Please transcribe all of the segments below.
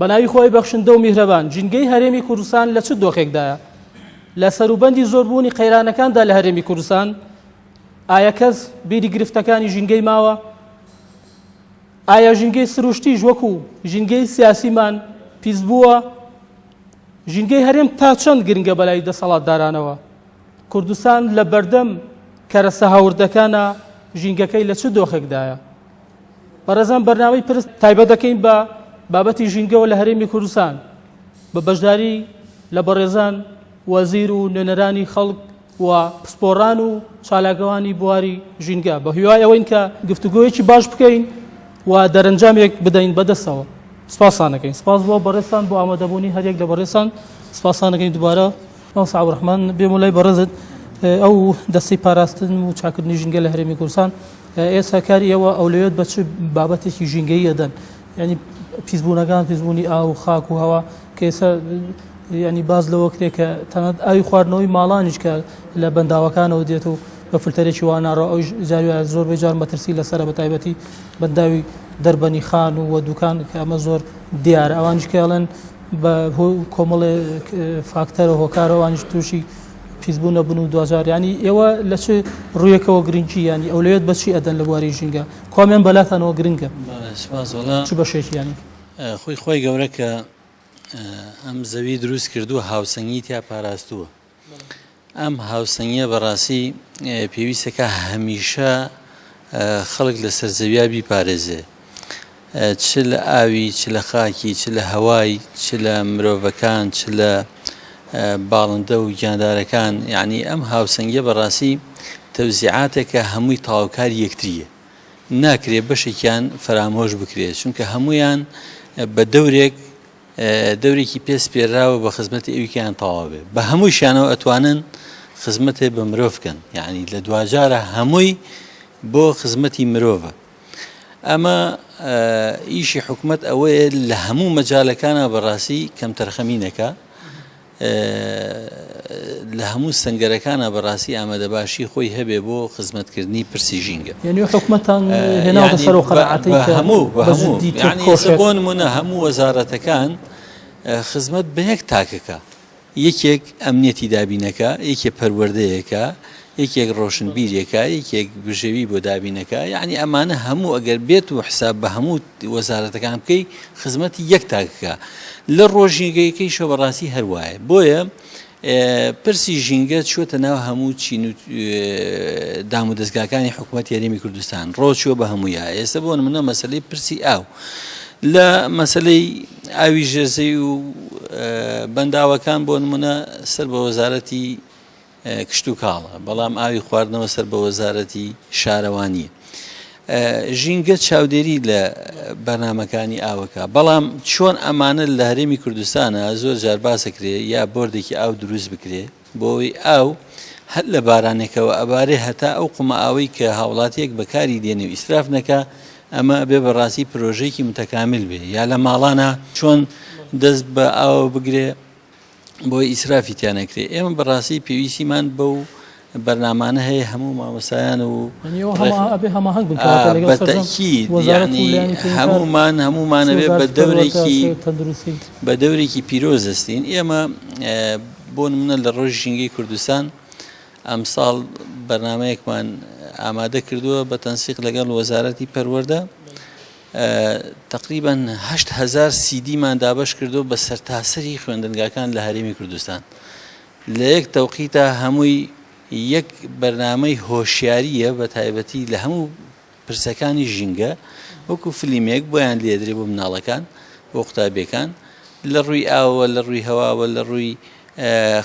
بەناوی خوای بەخشندە و میهرەبان، ژینگەی هەرێمی کوردستان لە چ دۆخێکدایە؟ لە سەروبەندی زۆربوونی قەیرانەکاندا لە هەرێمی کوردستان، ئایا کەس بیری گرفتەکانی ژینگەی ماوە؟ ئایا ژینگەی سروشتیش وەکو ژینگەی سیاسیمان پیس بووە؟ ژینگەی هەرێم تا چەند گرنگە بەلای دەسەڵاتدارانەوە؟ کوردستان لە بەردەم کەرەسە هاوردەکانە ژینگەکەی لە چ دۆخێکدایە؟ بەڕێزان بەرنامەی پرس تایبەت دەکەین بە بابەتی ژینگەوە لە هەرێمی کوردستان بە بەشداری لە بەڕێزان وەزیر و نوێنەرانی خەڵک و پسپۆڕان و چالاکوانی بواری ژینگە بە هیوای ئەوەین کە گفتوگۆیەکی باش بکەین و دەرەنجامێک بدەین بەدەستەوە سپاسان دەکەین سپاس بۆ بەڕێزتان بۆ ئامادەبوونی هەریەک لە بەڕێزان سپاسان دەکەین دووبارە مامۆستا عەبدولڕەحمان بێمە لای بەڕێزت ئەو دەستەی پاراستن و چاکردنی ژینگە لە هەرێمی کوردستان ئێستا کاری ئێوە ئەولەویەت بە چ بابەتێکی ژینگەیی ئەدەن یعنی پیسبوونەکان پیسبوونی ئاو و خاک و هەوا کە ئێستا ینی باز لەوە کرێ کە تەنانەت ئاوی خواردنەوەی ماڵانیش کە لە بەنداوەکانەوە دێت و بە فلتەرێکی وا ناڕۆ ئەویش جاری وایە زۆربەی جار مەترسی لەسەرە بە تایبەتی بەنداوی دەربەنی خان و دوکان کە ئەمە زۆر دیارە ئەوانیش کە ئەڵێن بە کۆمەڵێ فاکتەرە هۆکارە ئەوانیش تووشی پیسبوون ئەبن و دواجار یانی ئێوە لە چ ڕوویەکەوە گرنگی یانی ئەولەویەت بە چی ئەدەن لە بواری ژینگە کامیان بەلاتانەوە گرنگە سپاس وەڵا چ بەشێکی یانی؟ خۆی خوای گەورە کە ئەم زەوی دروست کردووە هاوسەنگی تیا پاراستووە ئەم هاوسەنگیە بەڕاستی پێویستەکە هەمیشە خەڵک لەسەر زەویا بیپارێزێ چ لە ئاوی، چ لە خاکی، چ لە هەوای، چ لە مرۆڤەکان، چ لە باڵندە و گیاندارەکان، یەعنی ئەم هاوسەنگیە بەڕاستی تەوزیعاتێکە هەمووی تەواوکاری یەکتریە، ناکرێ بەشێکیان فەرامۆش بکرێ، چونکە هەموویان بە دەورێک دەورێکی پێ سپێراوە بە خزمەتی ئەویکیان تەواو بێ، بە هەموویشیانەوە ئەتوانن خزمەتێ بە مرۆڤ بکەن، یەعنی لە دواجارا هەمووی بۆ خزمەتی مرۆڤە. ئەمە ئیشی حکومەت ئەوەیە لە هەموو مەجالەکانە بەڕاستی کەمتەرخەمی نەکا لە هەموو سنگەرەکانە بەڕاستی ئامادەباشی خۆی هەبێ بۆ خزمەتکردنی پرسی ژینگە یعنی حکومەتان هێناوتە سەر و قەناعەتەی کە هەموو بە هەموو جدی یعنی ئێستا تێبکۆشێت بۆ نمونە هەموو وەزارەتەکان خزمەت بە یەک تاکەکە یەکێک ئەمنیەتی دابینەکا، یەکێ پەروەردەیەکە، یەکێک ڕۆشنبیرێکە، یەکێک بژێوی بۆ دابینەکا، یەعنی ئەمانە هەموو ئەگەر بێت و حساب بە هەموو وەزارەتەکان بکەی خزمەتی یەک تاکەکە. لە ڕۆژینگەکەیشەوە بەڕاستی هەر وایە. بۆیە پرسی ژینگە چووەتە ناو هەموو چین و دامودەزگاکانی حکوومەتی هەرێمی کوردستان، ڕۆچووە بە هەموویا. ئێستا بۆ نموونە مەسەلەی پرسی ئاو. لە مەسەلەی ئاوی ژێرزەوی و بەنداوەکان بۆ نمونە سەر بە وەزارەتی کشتوکاڵە، بەڵام ئاوی خواردنەوە سەر بە وەزارەتی شارەوانیە. ژینگە چاودێری لە بەرنامەکانی ئاوەکە، بەڵام چۆن ئەمانە لە هەرێمی کوردستانە زۆر جار باسەکرێ یا بۆردێکی ئاو دروست بکرێ بۆ ئەوەی ئاو هەر لە بارانێکەوە ئەبارێ هەتا ئەو قومە ئاوەی کە هاوڵاتیەک بەکاری دێنێ و ئیسراف نەکا ئەمە ئەبێ بە ڕاستی پرۆژەیەکی متەکامیل بێ یا لە ماڵانا چۆن دەست بە ئاوە بگرێ بۆی ئیسرافی تیا نەکرێ ئێمە بەڕاستی پێویستیمان بەو بەرنامانە هەیە هەموو مامۆستایان و بەتەکید یعنی هەمومان هەمومانەوێ بە دەورێکی بە دەورێکی پیرۆز دەستین ئێمە بۆ نمونە لە ڕۆژی ژینگەی کوردستان ئەمساڵ بەرنمەیەکمان ئامادە کردووە بە تەنسیق لەگەڵ وەزارەتی پەروەردە تقریبا 8هزار سیدیمان دابش کردو بە سەرتاسەری خوێندنگاکان لە هەرێمی کوردستان لە یەک تەوقیتا هەمووی یەک بەرنامەی هۆشیارییە بە تایبەتی لە هەموو پرسەکانی ژینگە وەکو فلیمێک بۆیان لێدرێ بۆ مناڵەکان بۆ قوتابیەکان لە ڕووی ئاوەوە لە ڕووی هەواوە لە ڕووی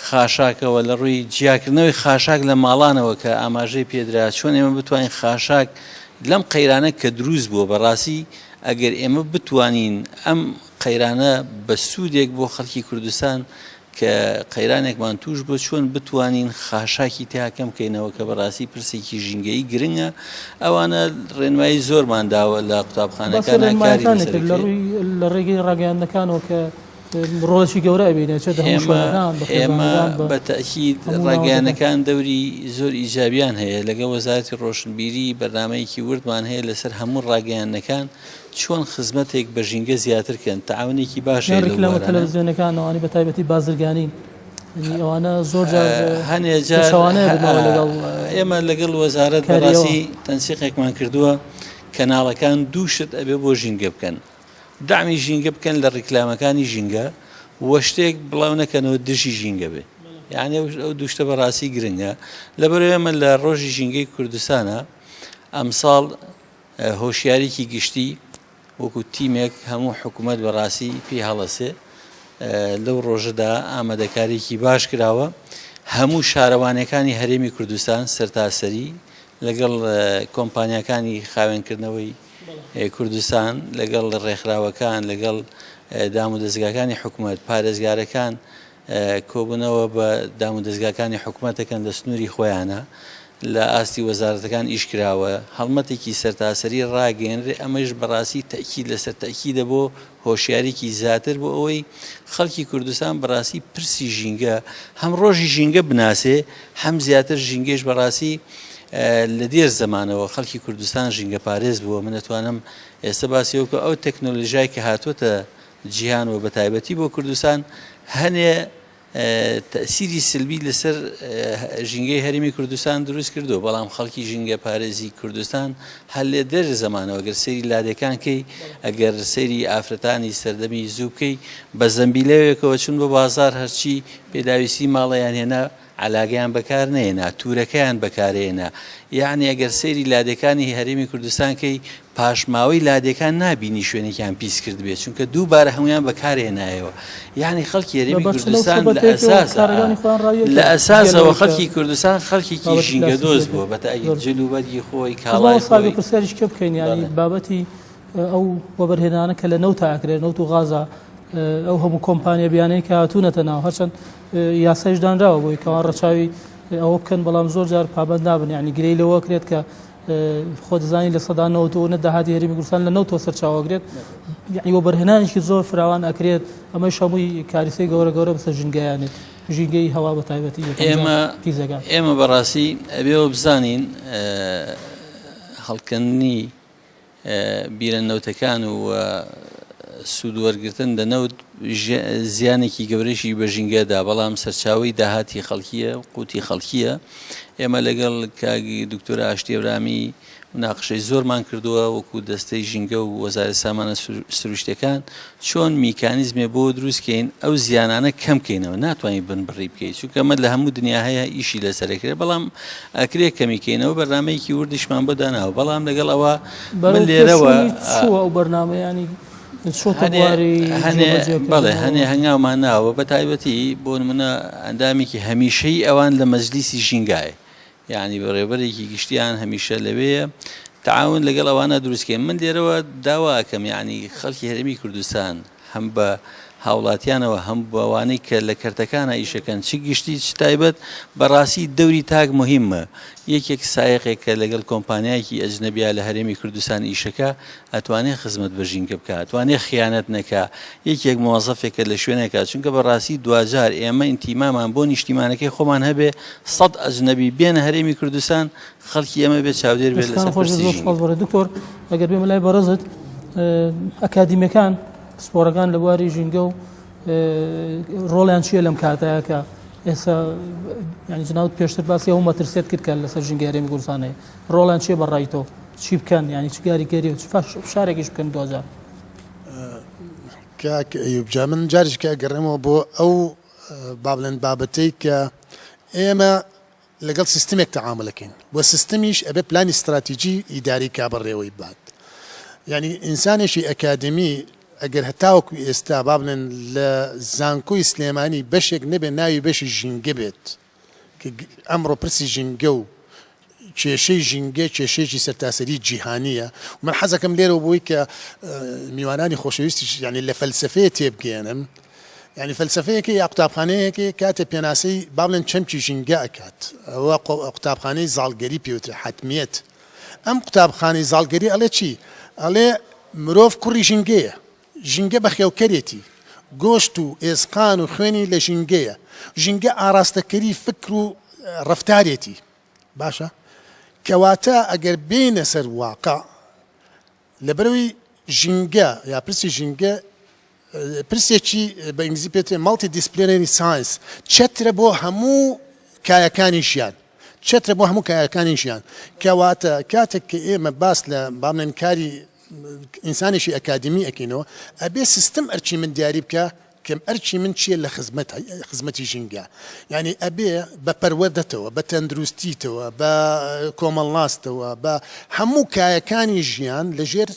خاشاکەوە لە ڕووی جیاکردنەوەی خاشاک لە ماڵانەوە کە ئاماژەی پێدرا چۆن ئێمە بتوانین خاشاک لەم قەیرانە کە دروست بووە بەڕاستی ئەگەر ئێمە بتوانین ئەم قەیرانە بە سوودێک بۆ خەڵکی کوردستان کە قەیرانێکمان تووش بووە چۆن بتوانین خاشاکی تیا کەم کەینەوە کە بەڕاستی پرسێکی ژینگەیی گرنگە ئەوانە ڕێنمایی زۆرمان داوە لە باسی قوتابخانەکانا کاری ڕێنمایەکانت لەسەر کرد لە ئەکرێ. ڕووی لە ڕێگەی ڕاگەیاندنەکانەوە کە. ڕۆڵێکی گەورە ئەبینێ چێتە هەموو ئێمە شوێنەکان بە ئێمە خێزانەکان بە بە تەئکید هەموو ناوەندەکان. ڕاگەیاندنەکان دەوری زۆر ئیجابیان هەیە لەگەڵ وەزارەتی ڕۆشنبیری بەرنامەیەکی وردمان هەیە لەسەر هەموو ڕاگەیاندنەکان چۆن خزمەتێک بە ژینگە زیاتر کەن تەعاونێکی باش یان هەیە لەو ڕیکلامە بوارانە. تەلەڤزیۆنەکان ئەوانەی بە تایبەتی بازرگانی یعنی ئەوانە زۆر جار هەنێ جار پێچەوانەیە بنەوە لەگەڵ ئێمە لەگەڵ وەزارەت کاریەوە. بەڕاستی تەنسیقێکمان کردووە کەناڵەکان دوو شت ئەبێ بۆ ژینگە بکەن دەعمی ژینگە بکەن لە ڕیکلامەکانی ژینگە و شتێک بڵاو نەکەنەوە دژی ژینگە بێ یعنی ئەو دوو شتە بەڕاستی گرنگە لەبەر ئێمە لە ڕۆژی ژینگەی کوردستانە ئەمساڵ هۆشیاریکی گشتی وەکو تیمێک هەموو حکوومەت بەڕاستی پێی هەڵەسێ لەو ڕۆژەدا ئامادەکاریکی باش کراوە هەموو شارەوانەکانی هەرێمی کوردستان سەرتاسەری لەگەڵ کۆمپانیاکانی خاوێنکردنەوەی کوردستان، لەگەڵ ڕێکخراوەکان، لەگەڵ دامودەزگاکانی حکومەت، پارێزگارەکان کۆبوونەوە بە دامودەزگاکانی حکومەت دەکەن لە سنووری خۆیانە، لە ئاستی وەزارەتەکان ئیش کراوە، هەڵمەتێکی سەرتاسەری ڕاگەیەنرێ، ئەمەش بەڕاستی تەئکید لەسەر تەئکیدە بۆ هۆشیاریکی زیاتر بۆ ئەوەی خەڵکی کوردستان بەڕاستی پرسی ژینگە هەم ڕۆژی ژینگە بناسێ هەم زیاتر ژینگەیش بەڕاستی لە دێر زەمانەوە خەڵکی کوردستان ژینگە پارێز بووە من ئەتوانم ئێستا باسی وەکو ئەو تەکنۆلۆژیای کە هاتووەتە جیهان و بەتایبەتی بۆ کوردستان هەنێ تەئسیری سلبی لەسەر ژینگەی هەرێمی کوردستان دروست کردووە، بەڵام خەڵکی ژینگە پارێزی کوردستان هەر لە دێر زەمانەوە گەر سەیری لادێکان کەی، ئەگەر سەیری ئافرەتانی سەردەمی زوو بکەی بە زەمبیلەوێکەوە چوون بۆ بازاڕ هەرچی پێداویستی ماڵیان هێنا عەلاگەیان بەکار نەهێنا تورەکەیان بەکارهێنا یەعنی ئەگەر سەیری لادێکانی هەرێمی کوردستان کەی پاشماوەی لادێکان نابینی شوێنێکیان پیس کردبێت چونکە دووبارە هەموویان بەکارهێنایەوە یەعنی خەڵکی بە هەرێمی بەرچلە و کوردستان لە سەبەتەیەکەوە ئەساسا کارەکانی خۆیان لە ڕاویەکرد جگە ئەساسەوە لەوەی کە خەڵکی کوردستان خەڵکێکی بابەتی ژینگە پلاستیکی دۆست دەکرد بووە بەتایبەت زۆر جل و بەرگی خۆی بەس کاڵای مامۆستا ئەگەر خۆی پرسیاریش کێ بکەین یانی بەڵێ. بابەتی ئەو وەبەرهێنانە کە لە نەوتا ئەکرێت نەوت و غازا ئەو هەموو کۆمپانیا بیانەی کە هاتوونەتە ناو هەرچەند یاسایش دانراوە بۆی کەوا ڕەچاوی ئەوە بکەن بەڵام زۆر جار پابەند نابن یعنی گرەی لەوە کرێت کە خۆ دەزانی 99% داهاتی هەرێمی کوردستان لە نەوتەوە سەرچاوە گرێت یعنی وەبەرهێنانێکی زۆر فراوان ئەکرێت ئەمەش هەمووی کاریسەی گەورە گەورە بەسەر ژینگەیانێت ژینگەی هەوا بە تایبەتی یەکەم جار ئێمە پیزەکان. ئێمە بەڕاستی ئەبێەوە بزانین هەڵکەندنی بیرە نەوتەکان و سوود وەرگرتن لە نەوت زیانێکی گەورەشی بە ژینگە دا، بەڵام سەرچاوەی داهاتی خەڵکییە و قوتی خەڵکییە. ئێمە لەگەڵ کاک دکتۆر ئاشتی ئەورامی مناقشەی زۆرمان کردووە وەکو دەستەی ژینگە و وەزارەتی سامانە سروشتیەکان چۆن میکانیزمێ بۆ دروست کەین ئەو زیانانە کەم کەینەوە ناتوانین بنبڕی بکەیت چونکە ئەمە لە هەموو دنیا هەیە ئیشی لەسەر ئەکرێت بەڵام ئەکرێ کەمی کەینەوە بەرنامەیەکی وردیشمان بۆ داناوە بەڵام لەگەڵ ئەوە من بەرەو لێرەوە پێشچوونی چووە ئەو بەرنامەیە ینی چۆتە هەنێ بواری هەنێ بەڵێ جێبەجێکردنەوە؟ هەنێ هەنگاومان ناوە بە تایبەتی بۆ نمونە ئەندامێکی هەمیشەی ئەوان لە مەجلیسی ژینگایە یانی بەڕێوبەرێکی گشتیان هەمیشە لەوێیە تەعاون لەگەڵ ئەوانە دروست کەین من لێرەوە داوا ئەکەم یانی خەڵکی هەرێمی کوردستان هەم بە هاوڵاتیانەوە هەم بەوانەی کە لە کەرتەکانە ئیشەکەن چ گشتی چ تایبەت بەڕاستی دەوری تاک مهمە یەکێک سایەقێک کە لەگەڵ کۆمپانیایەکی ئەجنەبیا لە هەرێمی کوردستان ئیشەکە ئەتوانێ خزمەت بە ژینگە بکا ئەتوانێ خیانەت نەکا یەکێک مۆزەفێکە لە شوێنێکا چونکە بە ڕاستی دواجار ئێمە ئینتیمامان بۆ نیشتیمانەکەی خۆمان هەبێ سەد ئەجنەبی بێنە هەرێمی کوردستان خەڵکی ئێمە بێ چاودێر بێت دەستان لەسەر خۆش پرسی زۆر ژینگە. سپاس بەڕێز دکتۆر ئەگەر بێمە لای بەڕێزت ئەکادیمیەکان پسپۆڕەکان لە بواری ژینگە و ڕۆڵیان چییە لەم کاتەیە کە ئێستا یعنی جناوت پێشتر باسی ئەو مەترسیت کرد کە لەسەر ژینگە هەرێمی کوردستان هەیە ڕۆڵیان چییە بە ڕای تۆ چی بکەن یعنی چ کاریگەری و چ فشارێکیش بکەن دواجار؟ کاک ئەیوب جا من جارێکی کە ئەگەڕێمەوە بۆ ئەو با بڵێن بابەتەی کە ئێمە لەگەڵ سیستمێک تەعامل ئەکەین و سیستمیش ئەبێ پلانی ستراتیجی ئیداری کا بەڕێوەی بات یعنی ئینسانێکی ئەکادمی ئەگەر هەتاوەکو ئێستا با بڵێن لە زانکۆی سلێمانی بەشێک نەبێت ناوی بەشی ژینگە بێت کە ئەمڕۆ پرسی ژینگە و کێشەی ژینگە کێشەیەکی سەرتاسەری جیهانییە و من حەزەکەم لێرەوە بۆی کە میوانانی خۆشەویستیش یعنی لە فەلسەفەیە تێبگەیەنم یعنی فەلسەفەیەکە یا قوتابخانەیەکێ کاتێ پێناسەی با بڵێن چەمکی ژینگە ئەکات ئەوە قوتابخانەی زاڵگەری پێوترێ حەتمیەت ئەم قوتابخانەی زاڵگەری ئەڵێ چی ئەڵێ مرۆڤ کوڕی ژینگەیە ژینگە بەخێوکەرێتی. گۆشت و ئێسقان و خوێنی لە ژینگەیە. ژینگە ئاراستەکەری فکر و ڕەفتارێتی. باشە کەواتە ئەگەر بێینە سەر واقع لەبەرئەوەی ژینگە یا پرسی ژینگە پرسێکی بە ئینگلیزی پێ دەڵێن multidisciplinary science چەترە بۆ هەموو کایەکانی ژیان چەترە بۆ هەموو کایەکانی ژیان کەواتە کاتێک کە ئێمە باس لە با بڵێن کاری ئینسانێکی ئەکادیمی ئەکەینەوە ئەبێ سیستم ئەرکی من دیاری بکە کە ئەرکی من چییە لە خزمەت خزمەتی ژینگە یعنی ئەبێ بە پەروەردەتەوە بە تەندروستیتەوە بە کۆمەڵناستەوە بە هەموو کایەکانی ژیان لەژێر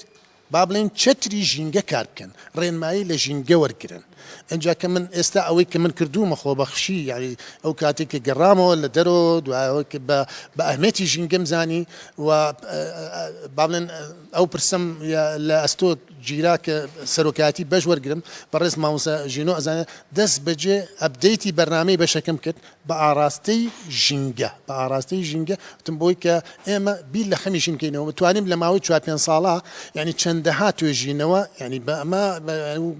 با بڵێین چەتری ژینگە کار بکەن، ڕێنمایی لە ژینگە وەرگرن. ئینجا کە من ئێستا ئەوەی کە من کردوومە خۆبەخشی یانی ئەو کاتێک کە گەڕامەوە لە دەرەوە دوای ئەوەی کە بە بە ئەهمیەتی ژینگەم زانی و با بڵێن ئەو پرسەم لە ئەستۆ گیرا کە سەرۆکایەتی بەش وەرگرم بەڕێز مامۆستا ژینۆ ئەزانێت دەست بەجێ update ی بەرنامەی بەشەکەم کرد بە ئاڕاستەی ژینگە، بە ئاڕاستەی ژینگە، وتم بۆی کە ئێمە بیر لە خەمی ژین بکەینەوە، توانیم لە ماوەی چوار پێنج ساڵا یانی چەندەها توێژینەوە یانی بە ئەمە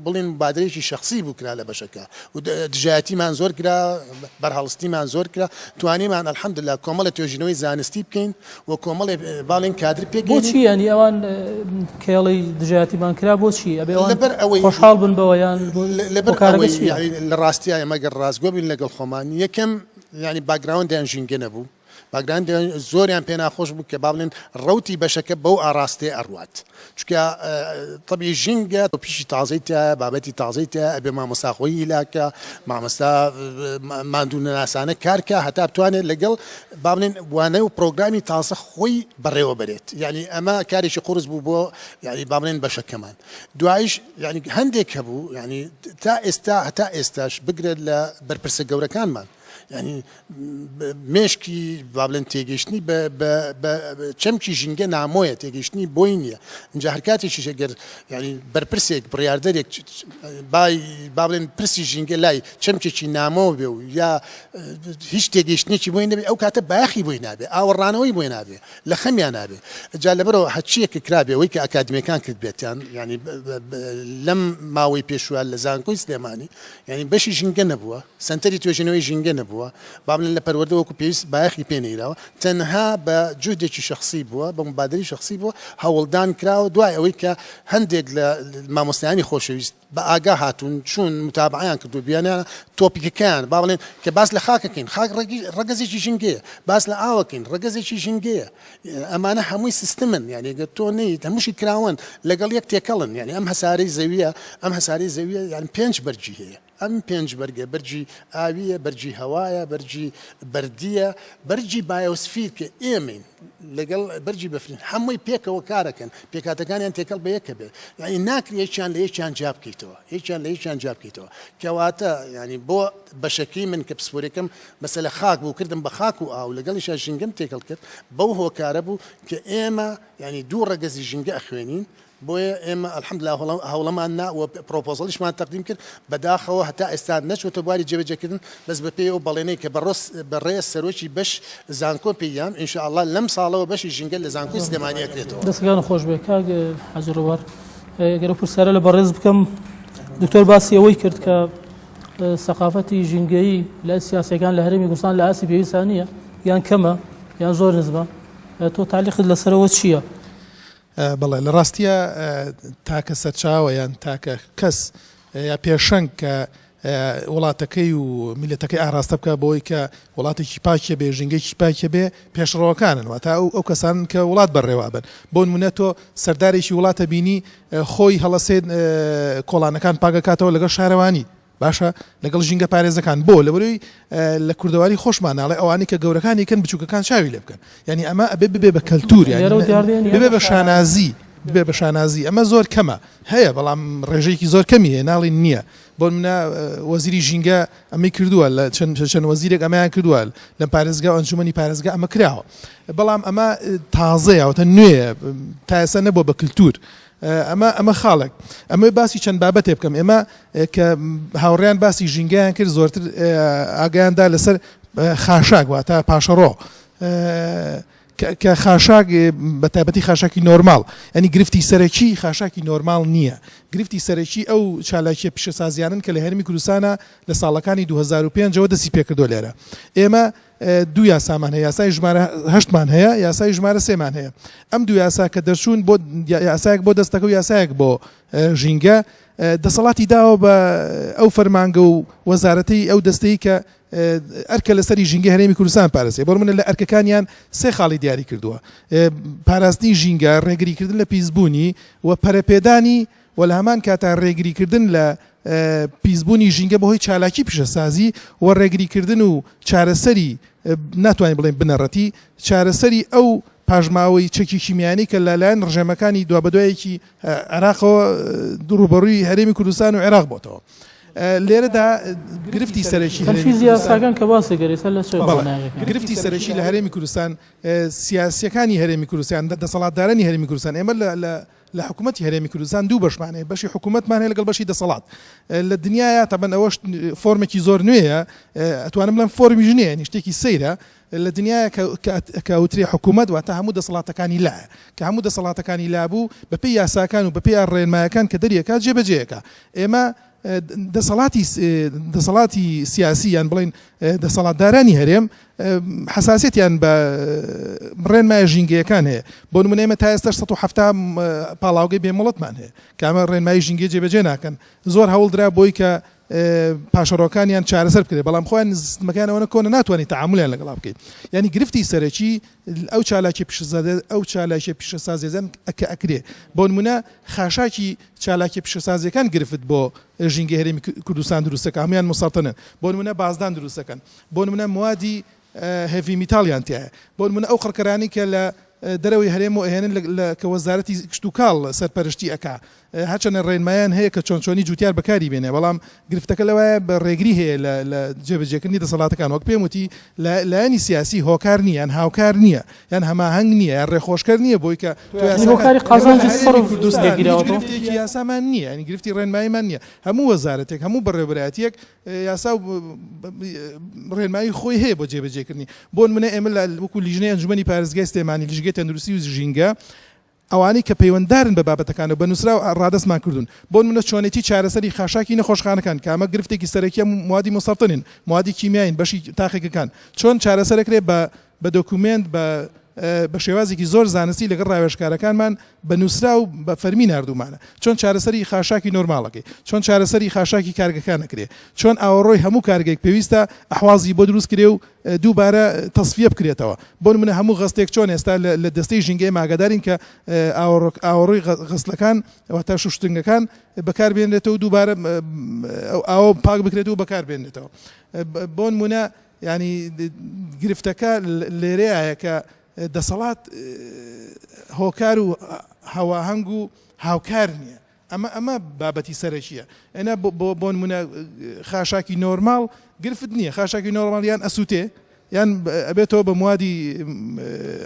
بڵێن موبادرەیەکی شەخسی بوو کرا لە بەشەکە و دژایەتیمان زۆر کرا، بەرهەڵستیمان زۆر کرا، توانیمان الحمدللە کۆمەڵێ توێژینەوەی زانستی بکەین و کۆمەڵێ باڵێن کادر پێک بێنین. بۆچی یانی ئەوان کێڵی دژایەتیمان کرا بۆچی ئەبێ ئەوان لەبەر ئەوەی خۆشحاڵ بن بەوە یان لەبەر هۆکارەکە ئەوەی چییە؟ یانی لە ڕاستیا ئێمە گەر ڕاستگۆ بین لەگەڵ خۆمان یەکەم یانی background یان ژینگە نەبوو background یان زۆریان پێ ناخۆش بوو کە با بڵێن ڕەوتی بەشەکە بەو ئاڕاستەیە ئەڕوات چونکە تەبی ژینگە پیشی تازەی تیایە بابەتی تازەی تیایە ئەبێ مامۆستا خۆی هیلاکە مامۆستا ماندوو نەناسانە کارکە هەتا بتوانێت لەگەڵ با بڵێین وانە و پرۆگرامی تازە خۆی بەڕێوە بەرێت یعنی ئەمە کارێکی قورس بوو بۆ یعنی با بڵێن بەشەکەمان دوایش یعنی هەندێک هەبوو یعنی تا ئێستا هەتا ئێستاش بگرێت لە بەرپرسە گەورەکانمان یعنی مێشکی با بڵێن تێگەیشتنی بە چەمکی ژینگە نامۆیە تێگەیشتنی بۆی نییە اینجا هەر کاتێکیش ئەگەر یعنی بەرپرسێک بڕیاردەرێک بای با بڵێن پرسی ژینگە لای چەمکێکی نامۆ بێ و یا هیچ تێگەیشتنێکی بۆی نەبێ ئەو کاتە بایەخی بۆی نابێ ئاوەڕانەوەی بۆی نابێ لە خەمیان نابێ جا لەبەرەوە هەرچیەک کە کرابێ ئەوەی کە ئەکادمیەکان کردبێتیان یعنی لەم ماوەی پێشوە لە زانکۆی سلێمانی یعنی بەشی ژینگە نەبووە سەنتەری توێژینەوەی ژینگە نەبووە با بڵێن لە پەروەردە وەکو پێویست بایەخی پێ نەیراوە تەنها بە جوهدێکی شەخسی بووە بە موبادەرەی شەخسی بووە هەوڵدان کراوە دوای ئەوەی کە هەندێک لە مامۆستایانی خۆشەویست بە ئاگا هاتوون چوون متابعەیان کردووە بیانیان topic ەکەیان با بڵێن کە باس لە خاکەکەین خاک ڕەگەزێکی ژینگەیە باس لە ئاوەکەین ڕەگەزێکی ژینگەیە ئەمانە هەمووی سیستمن یعنی گەر تۆ نیت هەمووشی کراوەن لەگەڵ یەک تێکەڵن یعنی ئەم هەسارەی زەویە ئەم هەسارەی زەویە یعنی پێنج بەرگی هەیە ئەم پێنج بەرگە بەرگی ئاوییە، بەرگی هەوایە، بەرگی بەردییە، بەرگی biosphere کە ئێمەین لەگەڵ بەرگی بەفرین هەمووی پێکەوە کارەکەن، پێکهاتەکانیان تێکەڵ بە یەکە بێت، یانی ناکرێ یەکیان لە یەکیان جیا بکەیتەوە، یەکیان لە یەکیان جیا بکەیتەوە. کەواتە یانی بۆ بەشەکەی من کە پسپۆریەکەم مەسەلە خاک بوو کردم بە خاک و ئاو لەگەڵیشا ژینگەم تێکەڵ کرد، بەو هۆکارە بوو کە ئێمە یانی دوو ڕەگەزی ژینگە ئەخوێنین، بۆیە ئێمە الحمدللە هەوڵەمان نا و پرۆپۆزەڵیشمان تەقدیم کرد، بەداخەوە هەتا ئێستا نەچووەتە بواری جێبەجێکردن، بەس بەپێی ئەو بەڵێنەی کە بەڕێز سەرۆکی بەش زانکۆ پێی یام، ان شاء اللە لەم ساڵەوە بەشی ژینگە لە زانکۆی سلێمانی ئەکرێتەوە. دەستەکانت خۆش بێت کاک حاجی ڕێبوار. گەر ئەو پرسیارە لە بەڕێز بکەم، دکتۆر باسی ئەوەی کرد کە سەقافەتی ژینگەیی لای سیاسیەکان لە هەرێمی کوردستان لە ئاستی پێویستا نییە، یان کەمە یان زۆر نزمە، تۆ تەعلیقت لەسەرەوە چییە؟ بەڵێ لە ڕاستیا تاکە سەرچاوە یان تاکە کەس یا پێشەنگ کە وڵاتەکەی و میلەتەکەی ئاراستە بکە بۆی کە وڵاتێکی پاکیە بێ ژینگەیەکی پاکیە بێ پێشڕەوەکانن واتە ئەو ئەو کەسان کە وڵات بەڕێوە بن بۆ نمونە تۆ سەردارێکی وڵاتە بینی خۆی هەڵەسێت کۆڵانەکان پاکەکاتەوە لەگەڵ شارەوانی باشە لەگەڵ ژینگە پارێزەکان بۆ لەبەرەوەی لە کوردەواری خۆشمان ناڵێ ئەوانەی کە گەورەکانی کەن بچووکەکان چاوی لێ بکەن یعنی ئەمە ئەبێ ببێ بە کەلتور یعنی ببێ بە شانازی ببێ بە شانازی ئەمە زۆر کەمە هەیە بەڵام ڕێژەیەکی زۆر کەمی هەیە ناڵین نییە بۆ منە وەزیری ژینگە ئەمەی کردووە لە چەند چەند وەزیرێک ئەمەیان کردووە لە پارێزگا و ئەنجومەنی پارێزگا ئەمە کراوە بەڵام ئەمە تازەیە وتە نوێیە تا ئێستا نەبووە بە کللتور ئەمە ئەمە خاڵێک ئەمە باسی چەند بابەتێ بکەم ئێمە کە هاوڕێیان باسی ژینگەیان کرد زۆرتر ئاگایان دا لەسەر خاشاک واتە پاشەڕۆ. کە خاشاک بە تایبەتی خاشاکی نۆرماڵ ینی گرفتی سەرەکی خاشاکی نۆرماڵ نییە گرفتی سەرەکی ئەو چالاکیە پیشەسازیانن کە لە هەرمی کوردستانە لە ساڵەکانی 2005 ەوە دەستی پێکردو لێرە ئێمە دوو یاسامان هەیە یاسای ژمارە هەشتمان هەیە یاسای ژمارە سێمان هەیە ئەم دوو یاسا کە دەرچوون بۆ یاسایەک بۆ دەستەکە و یاسایەک بۆ ژینگە دەسەڵاتی داوە بە ئەو فەرمانگە و وەزارەتەی ئەو دەستەی کە ئەرکە لەسەری ژینگەی هەرێمی کوردستان پارێزێ بۆ منە لە ئەرکەکانیان سێ خاڵی دیاری کردووە پاراستنی ژینگە ڕێگریکردن لە پیسبوونی و پەرەپێدانی و لە هەمان کاتا ڕێگریکردن لە پیسبوونی ژینگە بەهۆی چالاکی پیشەسازی و ڕێگریکردن و چارەسەری ناتوانین بڵێین بنەڕەتی چارەسەری ئەو پاشماوەی چەکی کیمیانی کە لەلایەن ڕژێمەکانی دوابەدوایەکی عێراقەوە ڕووبەڕووی هەرێمی کوردستان و عێراق بۆتەوە. لێرەدا گرفتی سەرەکی تەنفیزی یاساکان کە باسی کرد ئێستا لە چ قۆناغێکن؟ گرفتی سەرەکی لە هەرێمی کوردستان سیاسیەکانی هەرێمی کوردستان دەسەڵاتدارانی هەرێمی کوردستان ئێمە لە لە حکوومەتی هەرێمی کوردستان دوو بەشمان هەیە بەشی حکوومەتمان هەیە لەگەڵ بەشی دەسەڵات لە دنیاە تەبەن ئەوەش فۆرمێکی زۆر نوێیە ئەتوانم بڵێم فۆرمیش نییە یعنی شتێکی سەیرە لە دنیاە کە ئەوترێ حکوومەت واتە هەموو دەسەڵاتەکانی لایە کە هەموو دەسەڵاتەکانی لابوو بەپێی یاساکان و بەپێی ڕێنمایەکان کە دەریەکە جێبەجێیەکە ئێمە دەسەڵاتی دەسەڵاتی سیاسی یان بڵین دەسەڵاتدارانی هەرێم حساسیەتیان بە ڕێنمایە ژینگەیەکان هەیە بۆ نمونە ئێمە تا ئێستاش 170 پاڵاوگەی بێمۆڵەتمان هەیە کە ئەمە ڕێنمایی ژینگەی جێبەجێ ناکەن زۆر هەوڵدرا بۆی کە پاشەڕۆکانیان چارەسەر بکرێت بەڵام خۆیان سیستمەکان ئەوەنە کۆنە ناتوانانی تەعامولیان لەگەڵا بکەیت یعنی گرفتی سەرەکی ئەو چالاکی پیشەسازی ئەو چالاکی پیشەسازیەکان کە ئەکرێ بۆ نمونە خاشاکی چالاکی پیشەسازیەکان گرفت بۆ ژینگەی هەرێمی کوردستان دروستەکە هەمویان مسەڵتەنن بۆ نمونە بازدان دروستەکەن بۆ نمونە موادی heavy metal یان تیایە بۆ نمونە ئەو قڕکەرانەی کە لە دەرەوەی هەرێمەوە ئەهێنن لە کە وەزارەتی کشتوکاڵ سەرپەرشتی ئەکا هەرچەندە ڕێنمایان هەیە کە چۆن چۆنی جوتیار بەکاری بێنێ بەڵام گرفتەکە لەوایە بە ڕێگری هەیە لە لە جێبەجێکردنی دەسەڵاتەکان وەک پێم وتی لایەنی سیاسی هۆکار نییە یان هاوکار نییە یان هەماهەنگ نییە یان ڕێخۆشکەر نییە بۆی کە تۆ یعنی هۆکاری قازانجی سەرف کوردستان هیچ لێگیراوەتەوە گرفتێکی یاسامان نییە یعنی گرفتی ڕێنماییمان نییە هەموو وەزارەتێک هەموو بەڕێوەبەرایەتییەک یاسا و ڕێنمایی خۆی هەیە بۆ جێبەجێکردنی. بۆ نمونە ئێمە لە وەکو لیژنەی ئەنجومەنی پارێزگای سلێمانی، لیژگەی تەندروستی و ژینگە، ئەوانەی کە پەیوەنددارن بە بابەتەکانەوە بە نووسراو ڕادەستمان کردوون. بۆ نمونە چۆنێتی چارەسەری خاشاکی نەخۆشخانەکان کە ئەمە گرفتێکی سەرەکیە موادی موسەرتەنین، موادی کیمیایین، بەشی تاقیگەکان چۆن چارەسەرەکرێ بە بە دۆکومێنت بە بە شێوازێکی زۆر زانستی لەگەڵ ڕاوێژکارەکانمان بە نووسراو بە فەرمی ناردوومانە چۆن چارەسەری خاشاکی نۆرماڵ ئەکەی چۆن چارەسەری خاشاکی کارگەکان ئەکرێ چۆن ئاوەڕۆی هەموو کارگەیەک پێویستە ئەحوازی بۆ دروست کرێ و دووبارە تەسفیە بکرێتەوە بۆ نمونە هەموو غەستێک چۆن ئێستا لە دەستەی ژینگە ئێمە ئاگادارین کە ئاوەڕۆی غەسلەکان واتە شوشتنگەکان بەکار بێنرێتەوە دووبارە ئەو ئاوە پاک بکرێتەوە بەکار بێنرێتەوە بۆ نمونە یانی گرفتەکە لێرەیایە کە دەسەڵات هۆکار و هەواهەنگ و هاوکار نییە ئەمە ئەمە بابەتی سەرەکیە ئەنا بۆ نمونە خاشاکی نۆرماڵ گرفت نییە خاشاکی نۆرماڵ یان ئەسووتێ یان ئەبێتەوە بە موادی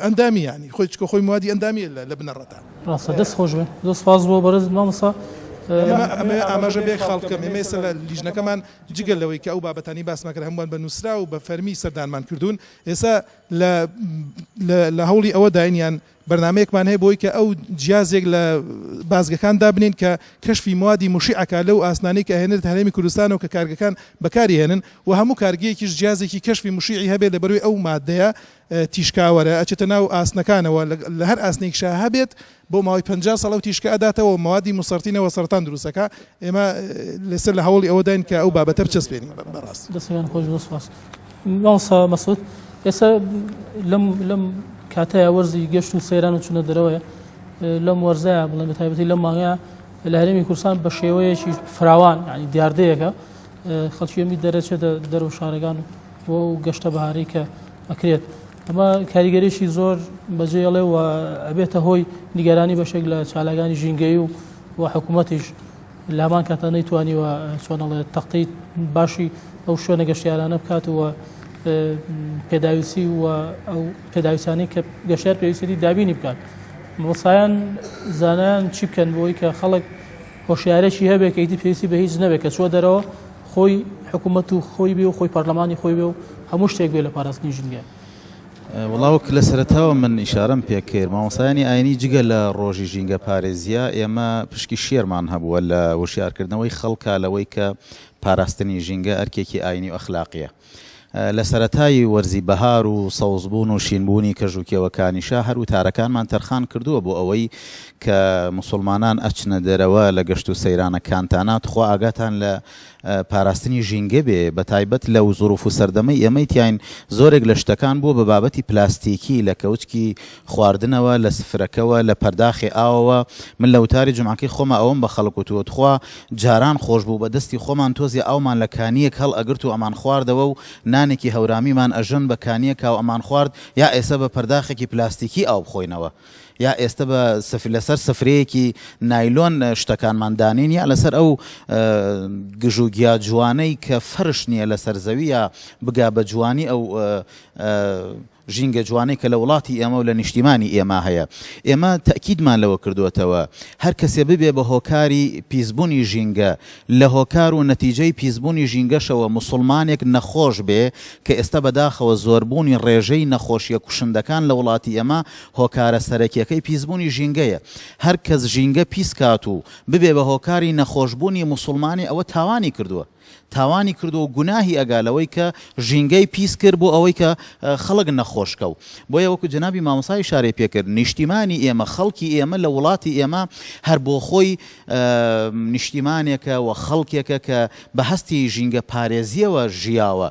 ئەندامی ینی خۆی چکە خۆی موادی ئەندامی لە بنەڕەتە ڕاستە دەست خۆش بێ زۆر سپاس بۆ بەڕێز مامۆستا ئەمە ئاماژە بێ خاڵ بکەم ئێمە ئێستا لە لیژنەکەمان جگە لەوەی کە ئەو بابەتانەی باسمان کرد هەمووان بە نووسراو و بە فەرمی سەردانمان کردوون، ئێستا لە لە هەوڵی ئەوەداین یان بەرنامەیەکمان هەیە بۆی کە ئەو جیازێک لە بازگەکان دابنێین کە کەشفی موادی موشیع ئەکا لەو ئاسنانەی کە ئەهێنرێتە هەرێمی کوردستانەوە کە کارگەکان بەکاری هێنن و هەموو کارگەیەکیش جیازێکی کەشفی موشیعی هەبێت لەبەروی ئەو مادەیە تیشکاوەرە ئەچێتە ناو ئاسنەکانەوە لە هەر ئاسنێکیشا هەبێت بۆ ماوەی 50 ساڵ ئەو تیشکە ئەداتەوە و مەوادی موسەرتینەوە سەرەتان دروست ئەکا ئێمە لەسەر لە هەوڵی ئەوەداین کە ئەو بابەتە بچەسپێنین بەڕاستی. دەستەکان خۆش زۆر سوپاس مامۆستا مەسعود ئێستا لەم لەم کاتەیە وەرزی گەشت و سەیران و چونە دەرەوەیە لەم وەرزەیە بڵێن بە تایبەتی لەم مانگەیە لە هەرێمی کوردستان بە شێوەیەکی فراوان یعنی دیاردەیەکە خەڵکی ئەمی دەرەچێتە دەرەوە شارەکان بۆ ئەو گەشتە بەهارەی کە ئەکرێت ئەمە کاریگەریی زۆر بەجێڵێ و ئەبێتە هۆی نیگەرانی بەشێک لە چالاکانی ژینگەی و و حکوومەتیش لامان کاتە نەیتوانیوە چۆنەڵێ تەختەی باشی ئەو شوێنە گەشتیارانە بکات و پێداویستی و ئەو پێداویستانەی کە گەشتیار پێویستی دابینی بکات مۆسایان زانایان چی بکەن بۆی کە خەڵک هۆشیارێکی هەبێ کە ئیتر پێویستی بە هیچ نەبێت کە چووە دەرەوە خۆی حکوومەت و خۆی بێ و خۆی پەرلەمانی خۆی بێ و هەموو شتێک بێ لە پاراستنی ژینگە. وەڵا وەک لە سەرەتاوە من ئیشارەم پێ کرد مامۆستایانی ئاینی جگە لە ڕۆژی ژینگە پارێزیە ئێمە پشکی شێرمان هەبووە لە وشیارکردنەوەی خەڵکا لەوەی کە پاراستنی ژینگە ئەرکێکی ئاینی و ئەخلاقیە لە سەرەتای وەرزی بەهار و سەوزبوون و شینبوونی کەژ و کێوەکانیشا هەر وتارەکانمان تەرخان کردووە بۆ ئەوەی کە موسوڵمانان ئەچنە دەرەوە لە گەشت و سەیرانەکانتانا تخوا ئاگاتان لە پاراستنی ژینگە بێ بە تایبەت لەو زروف و سەردەمەی ئێمەی تیاین زۆرێک لە شتەکان بووە بە بابەتی پلاستیکی لە کەوچکی خواردنەوە لە سفرەکەوە لە پەرداخێ ئاوەوە من لە وتاری جومعەکەی خۆما ئەوەم بە خەڵک وتووە تخوا جاران خۆش بوو بە دەستی خۆمان تۆزێ ئاومان لە کانییەک هەڵ ئەگرت و ئەمان خواردەوە و نانێکی هەورامیمان ئەژەن بە کانییەکا و ئەمان خوارد یا ئێسە بە پەرداخێکی پلاستیکی ئاو بخۆینەوە یا ئێستە بە لەسەر سفرەیەکی نایلۆن شتەکانمان دانێین یا لەسەر ئەو گژوگیا جوانەی کە فەرش نییە لەسەر زەویە بگا بە جوانی ئەو ژینگە جوانەی کە لە وڵاتی ئێمە و لە نیشتیمانی ئێمە هەیە. ئێمە تەئکیدمان لەوە کردووەتەوە هەر کەسێ ببێ بە هۆکاری پیسبوونی ژینگە، لە هۆکار و نەتیجەی پیسبوونی ژینگەشەوە موسوڵمانێک نەخۆش بێ کە ئێستا بەداخەوە زۆربوونی ڕێژەی نەخۆشیە کوشندەکان لە وڵاتی ئێمە هۆکارە سەرەکیەکەی پیسبوونی ژینگەیە. هەر کەس ژینگە پیس کات و ببێ بە هۆکاری نەخۆشبوونی موسوڵمانێ ئەوە تاوانی کردووە. تاوانی کردووە و گوناهی ئەگا لەوەی کە ژینگەی پیس کرد بۆ ئەوەی کە خەڵک نەخۆش کەو. بۆیە وەکو جەنابی مامۆستا ئیشارەی پێ کرد نیشتیمانی ئێمە خەڵکی ئێمە لە وڵاتی ئێمە هەر بۆ خۆی نیشتیمانێکە و خەڵکێکە کە بە هەستی ژینگە پارێزیەوە ژیاوە.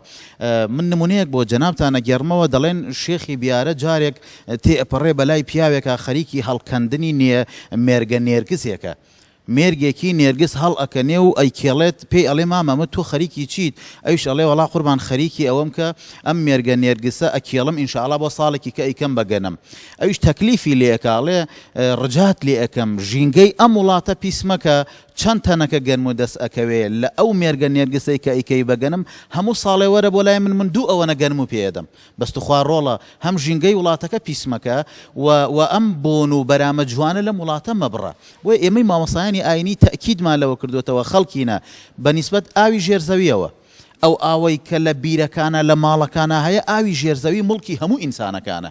من نمونەیەک بۆ جەنابتان ئەگێڕمەوە دەڵێن شێخی بیارە جارێک تێئەپەڕێ بەلای پیاوێکا خەریکی هەڵکەندنی مێرگە نێرگزێکە. مێرگێکی نێرگز هەڵئەکەنێ و ئەیکێڵێت، پێی ئەڵێ مامە ئەمە تۆ خەریکی چیت؟ ئەویش ئەڵێ وەڵا قوربان خەریکی ئەوەم کە ئەم مێرگە نێرگسە ئەکێڵم ئینشاڵا بۆ ساڵێکی کە ئەیکەم بە گەنم. ئەویش تەکلیفی لێ ئەکا ئەڵێ ڕجات لێ ئەکەم ژینگەی ئەم وڵاتە پیس مەکە چەند تەنەکە گەنمت دەست ئەکەوێ لە ئەو مێرگە نێرگسەی کە ئەیکەی بە گەنم هەموو ساڵێ وەرە بۆ لای من من دوو ئەوەنە گەنمو پێ ئەدەم. بەس توخوا ڕۆڵە هەم ژینگەی وڵاتەکە پیس مەکە و و ئەم بۆن و بەرامە جوانە لەم وڵاتە مەبڕە. بۆیە ئێمەی مامۆستایانی ئاینی تەئکیدمان لەوە کردۆتەوە خەڵکینە بە نیسبەت ئاوی ژێر زەویەوە ئەو ئاوەی کە لە بیرەکانا لە ماڵەکانا هەیە ئاوی ژێر زەوی موڵکی هەموو ئینسانەکانە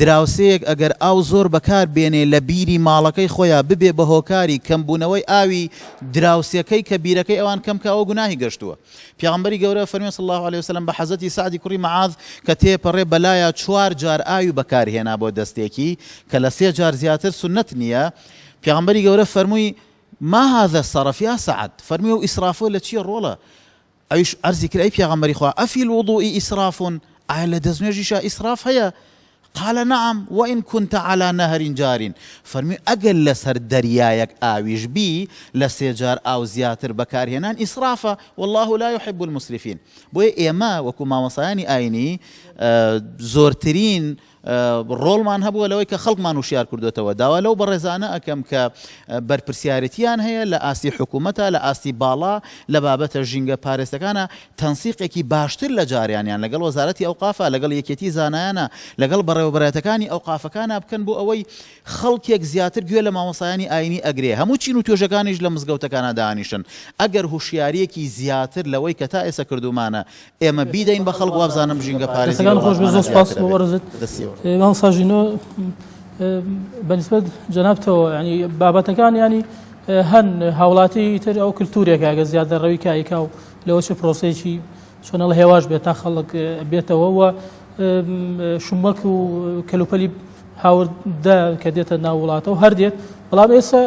دراوسێیەک ئەگەر ئاو زۆر بەکار بێنێ لە بیری ماڵەکەی خۆیا ببێ بە هۆکاری کەم بوونەوەی ئاوی دراوسێکەی کە بیرەکەی ئەوان کەم کا ئەوە گوناهی گەشتووە. پێغەمبەری گەورە فەرمی صلی اللە علیە وسلم بە حەزرەتی سەعدی کوڕی معاذ کە تێپەڕێ بەلایا چوار جار ئاوی بەکار هێنا بۆ دەستێکی کە لە سێ جار زیاتر سوننەت نییە پێغەمبەری گەورە فەرمووی ما هذا السرف یا سعد فەرمووی ئەو ئیسرافە لە چییە ڕۆڵە ئەویش عەرزی کرد ئەی پێغەمبەری خوا ئەفی الوضوء اسراف ئایا لە دەستنوێژیشا ئیسراف هەیە قال نعم وان كنت على نهر جار فەرمووی ئەگەر لەسەر دەریایەک ئاویش بی لە سێ جار ئاو زیاتر بەکارهێنان ئیسرافە واللە لا يحب المسرفین بۆیە ئێمە وەکو مامۆستایانی ئاینی زۆرترین ڕۆڵمان هەبووە لەوەی کە خەڵکمان وشیار کردوێتەوە داوا لەو بەڕێزانە ئەکەم کە بەرپرسیارێتیان هەیە لە ئاستی حکوومەتە لە ئاستی باڵا لە بابەتە ژینگە پارێزەکانە تەنسیقێکی باشتر لە جاریانیان لەگەڵ وەزارەتی ئەوقافا، لەگەڵ یەکێتی زانایانا، لەگەڵ بەڕێوەبەرایەتەکانی ئەوقافەکانا بکەن بۆ ئەوەی خەڵکێک زیاتر گوێ لە مامۆستایانی ئاینی ئەگرێ، هەموو چین و توێژەکانیش لە مزگەوتەکانا دانیشن، ئەگەر هوشیاریەکی زیاتر لەوەی کە تا ئێسە کردوومانە ئێمە بیدەین بە خەڵک وابزانم ژینگە پارێزی لە دەستەکانت خۆش بێت وڵاتمانا زۆر سوپاس زیاتر بۆ ئەبێت. بەڕێزت دەستی ئێوەش خۆش. مامۆستا ژینۆ بە نیسبەت جەنابتەوە یانی بابەتەکان یانی هەن هاوڵاتی ئیتر ئەو کلتورێکە ئەگەر زیادەڕەوی کا ئەیکا و لەوە چ پرۆسەیەکی چۆنەڵ هێواش بێت تا خەڵک بێتەوە و شمەک و کەلوپەلی هاوردە کە دێتە ناو وڵاتەوە هەر دێت بەڵام ئێستا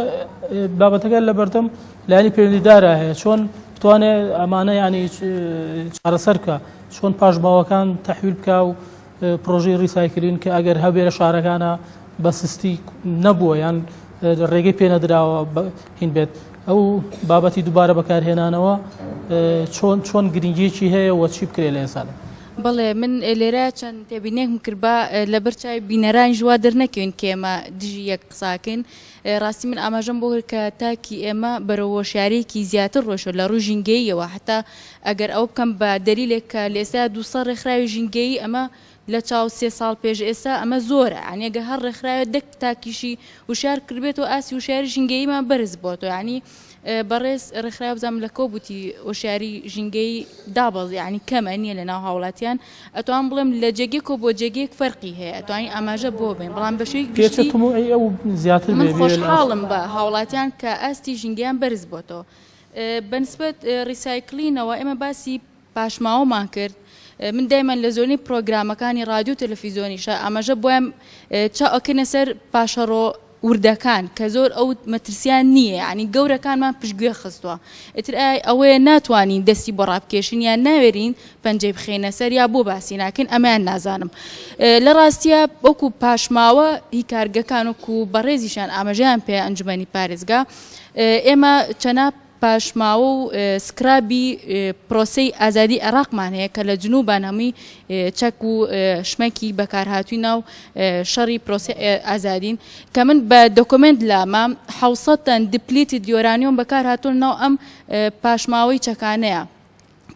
بابەتەکە لە بەردەم لایەنی پەیوەندیدارە هەیە چۆن بتوانێت ئەمانە ینی چارەسەر بکە چۆن پاشماوەکان تەحویل بکە و پرۆژەی ڕیسایکلین کە ئەگەر هەبێ لە شارەکانە بە سستی نەبووە یان ڕێگەی پێ نەدراوە هین بێت ئەو بابەتی دووبارە بەکارهێنانەوە چۆن چۆن گرنگیەکی هەیە و چی بکرێت لە ئێستادا؟ بەڵێ من لێرە چەند تێبینێکم کرد با لەبەر چاوی بینەرانیش وا دەرنەکەوین کە ئێمە دژی یەک قساکەین ڕاستی من ئاماژەم بۆ کرد کە تاکی ئێمە بەرەو هۆشیارییەکی زیاتر ڕۆیشتوە لە ڕووی ژینگەییەوە حەتا ئەگەر ئەوە بکەم بە دەلیلێک کە لە ئێستایا 200 ڕێکخراوی ژینگەیی ئەمە لە چاو سێ ساڵ پێش ئێستا ئەمە زۆرە یانی ئەگەر هەر ڕێکخراوێ دە تاکیشی وشیار کردبێتەوە ئاستی وشیاری ژینگەییمان بەرز بۆتەوە یانی. بەڕێز ڕێکخراو بزانم لە کۆ بوتی هۆشیاری ژینگەیی دابەزی یانی کەمە نییە لە ناو هاوڵاتیان ئەتوانم بڵێم لە جێگەیەکەوە بۆ جێگەیەک فەرقی هەیە ئەتوانین ئاماژە بۆ بین بەڵام بە شێوەیەکی پێچە گشتی تموعی ئەو زیاتر من بێ بێ لە خۆشحاڵم بە هاوڵاتیان کە ئاستی ژینگەیان بەرز بۆتەوە بەنسبەت ڕیسایکلینەوە ئێمە باسی پاشماوەمان کرد من دایمەن لە زۆرینەی پرۆگرامەکانی ڕادیۆ و تەلەفیزیۆنیشا ئاماژە بۆیان چاو ئەکەینە سەر پاشەڕۆ وردەکان کە زۆر ئەو مەترسیان نییە یعنی گەورەکانمان پشتگوێ خستووە ئیتر ئایا ئەوەیە ناتوانین دەستی بۆ ڕابکێشین یان ناوێرین پەنجەی بخەینە سەر یا بۆ باسی ناکەین ئەمەیان نازانم لە ڕاستیە وەکو پاشماوە هی کارگەکان وەکو بەڕێزیشان ئاماژەیان پێ ئەنجومەنی پارێزگا ئێمە چەنا پاشماوە و سکرابی پرۆسەی ئازادی عێراقمان هەیە کە لە جنوبان هەمووی چەک و شمەکی بەکارهاتووی ناو شەڕی پرۆسەی ئازادین کە من بە دۆکۆمێنت لامە 600 تەن depleted یۆرانیۆم بەکارهاتووە ناو ئەم پاشماوەی چەکانەیە.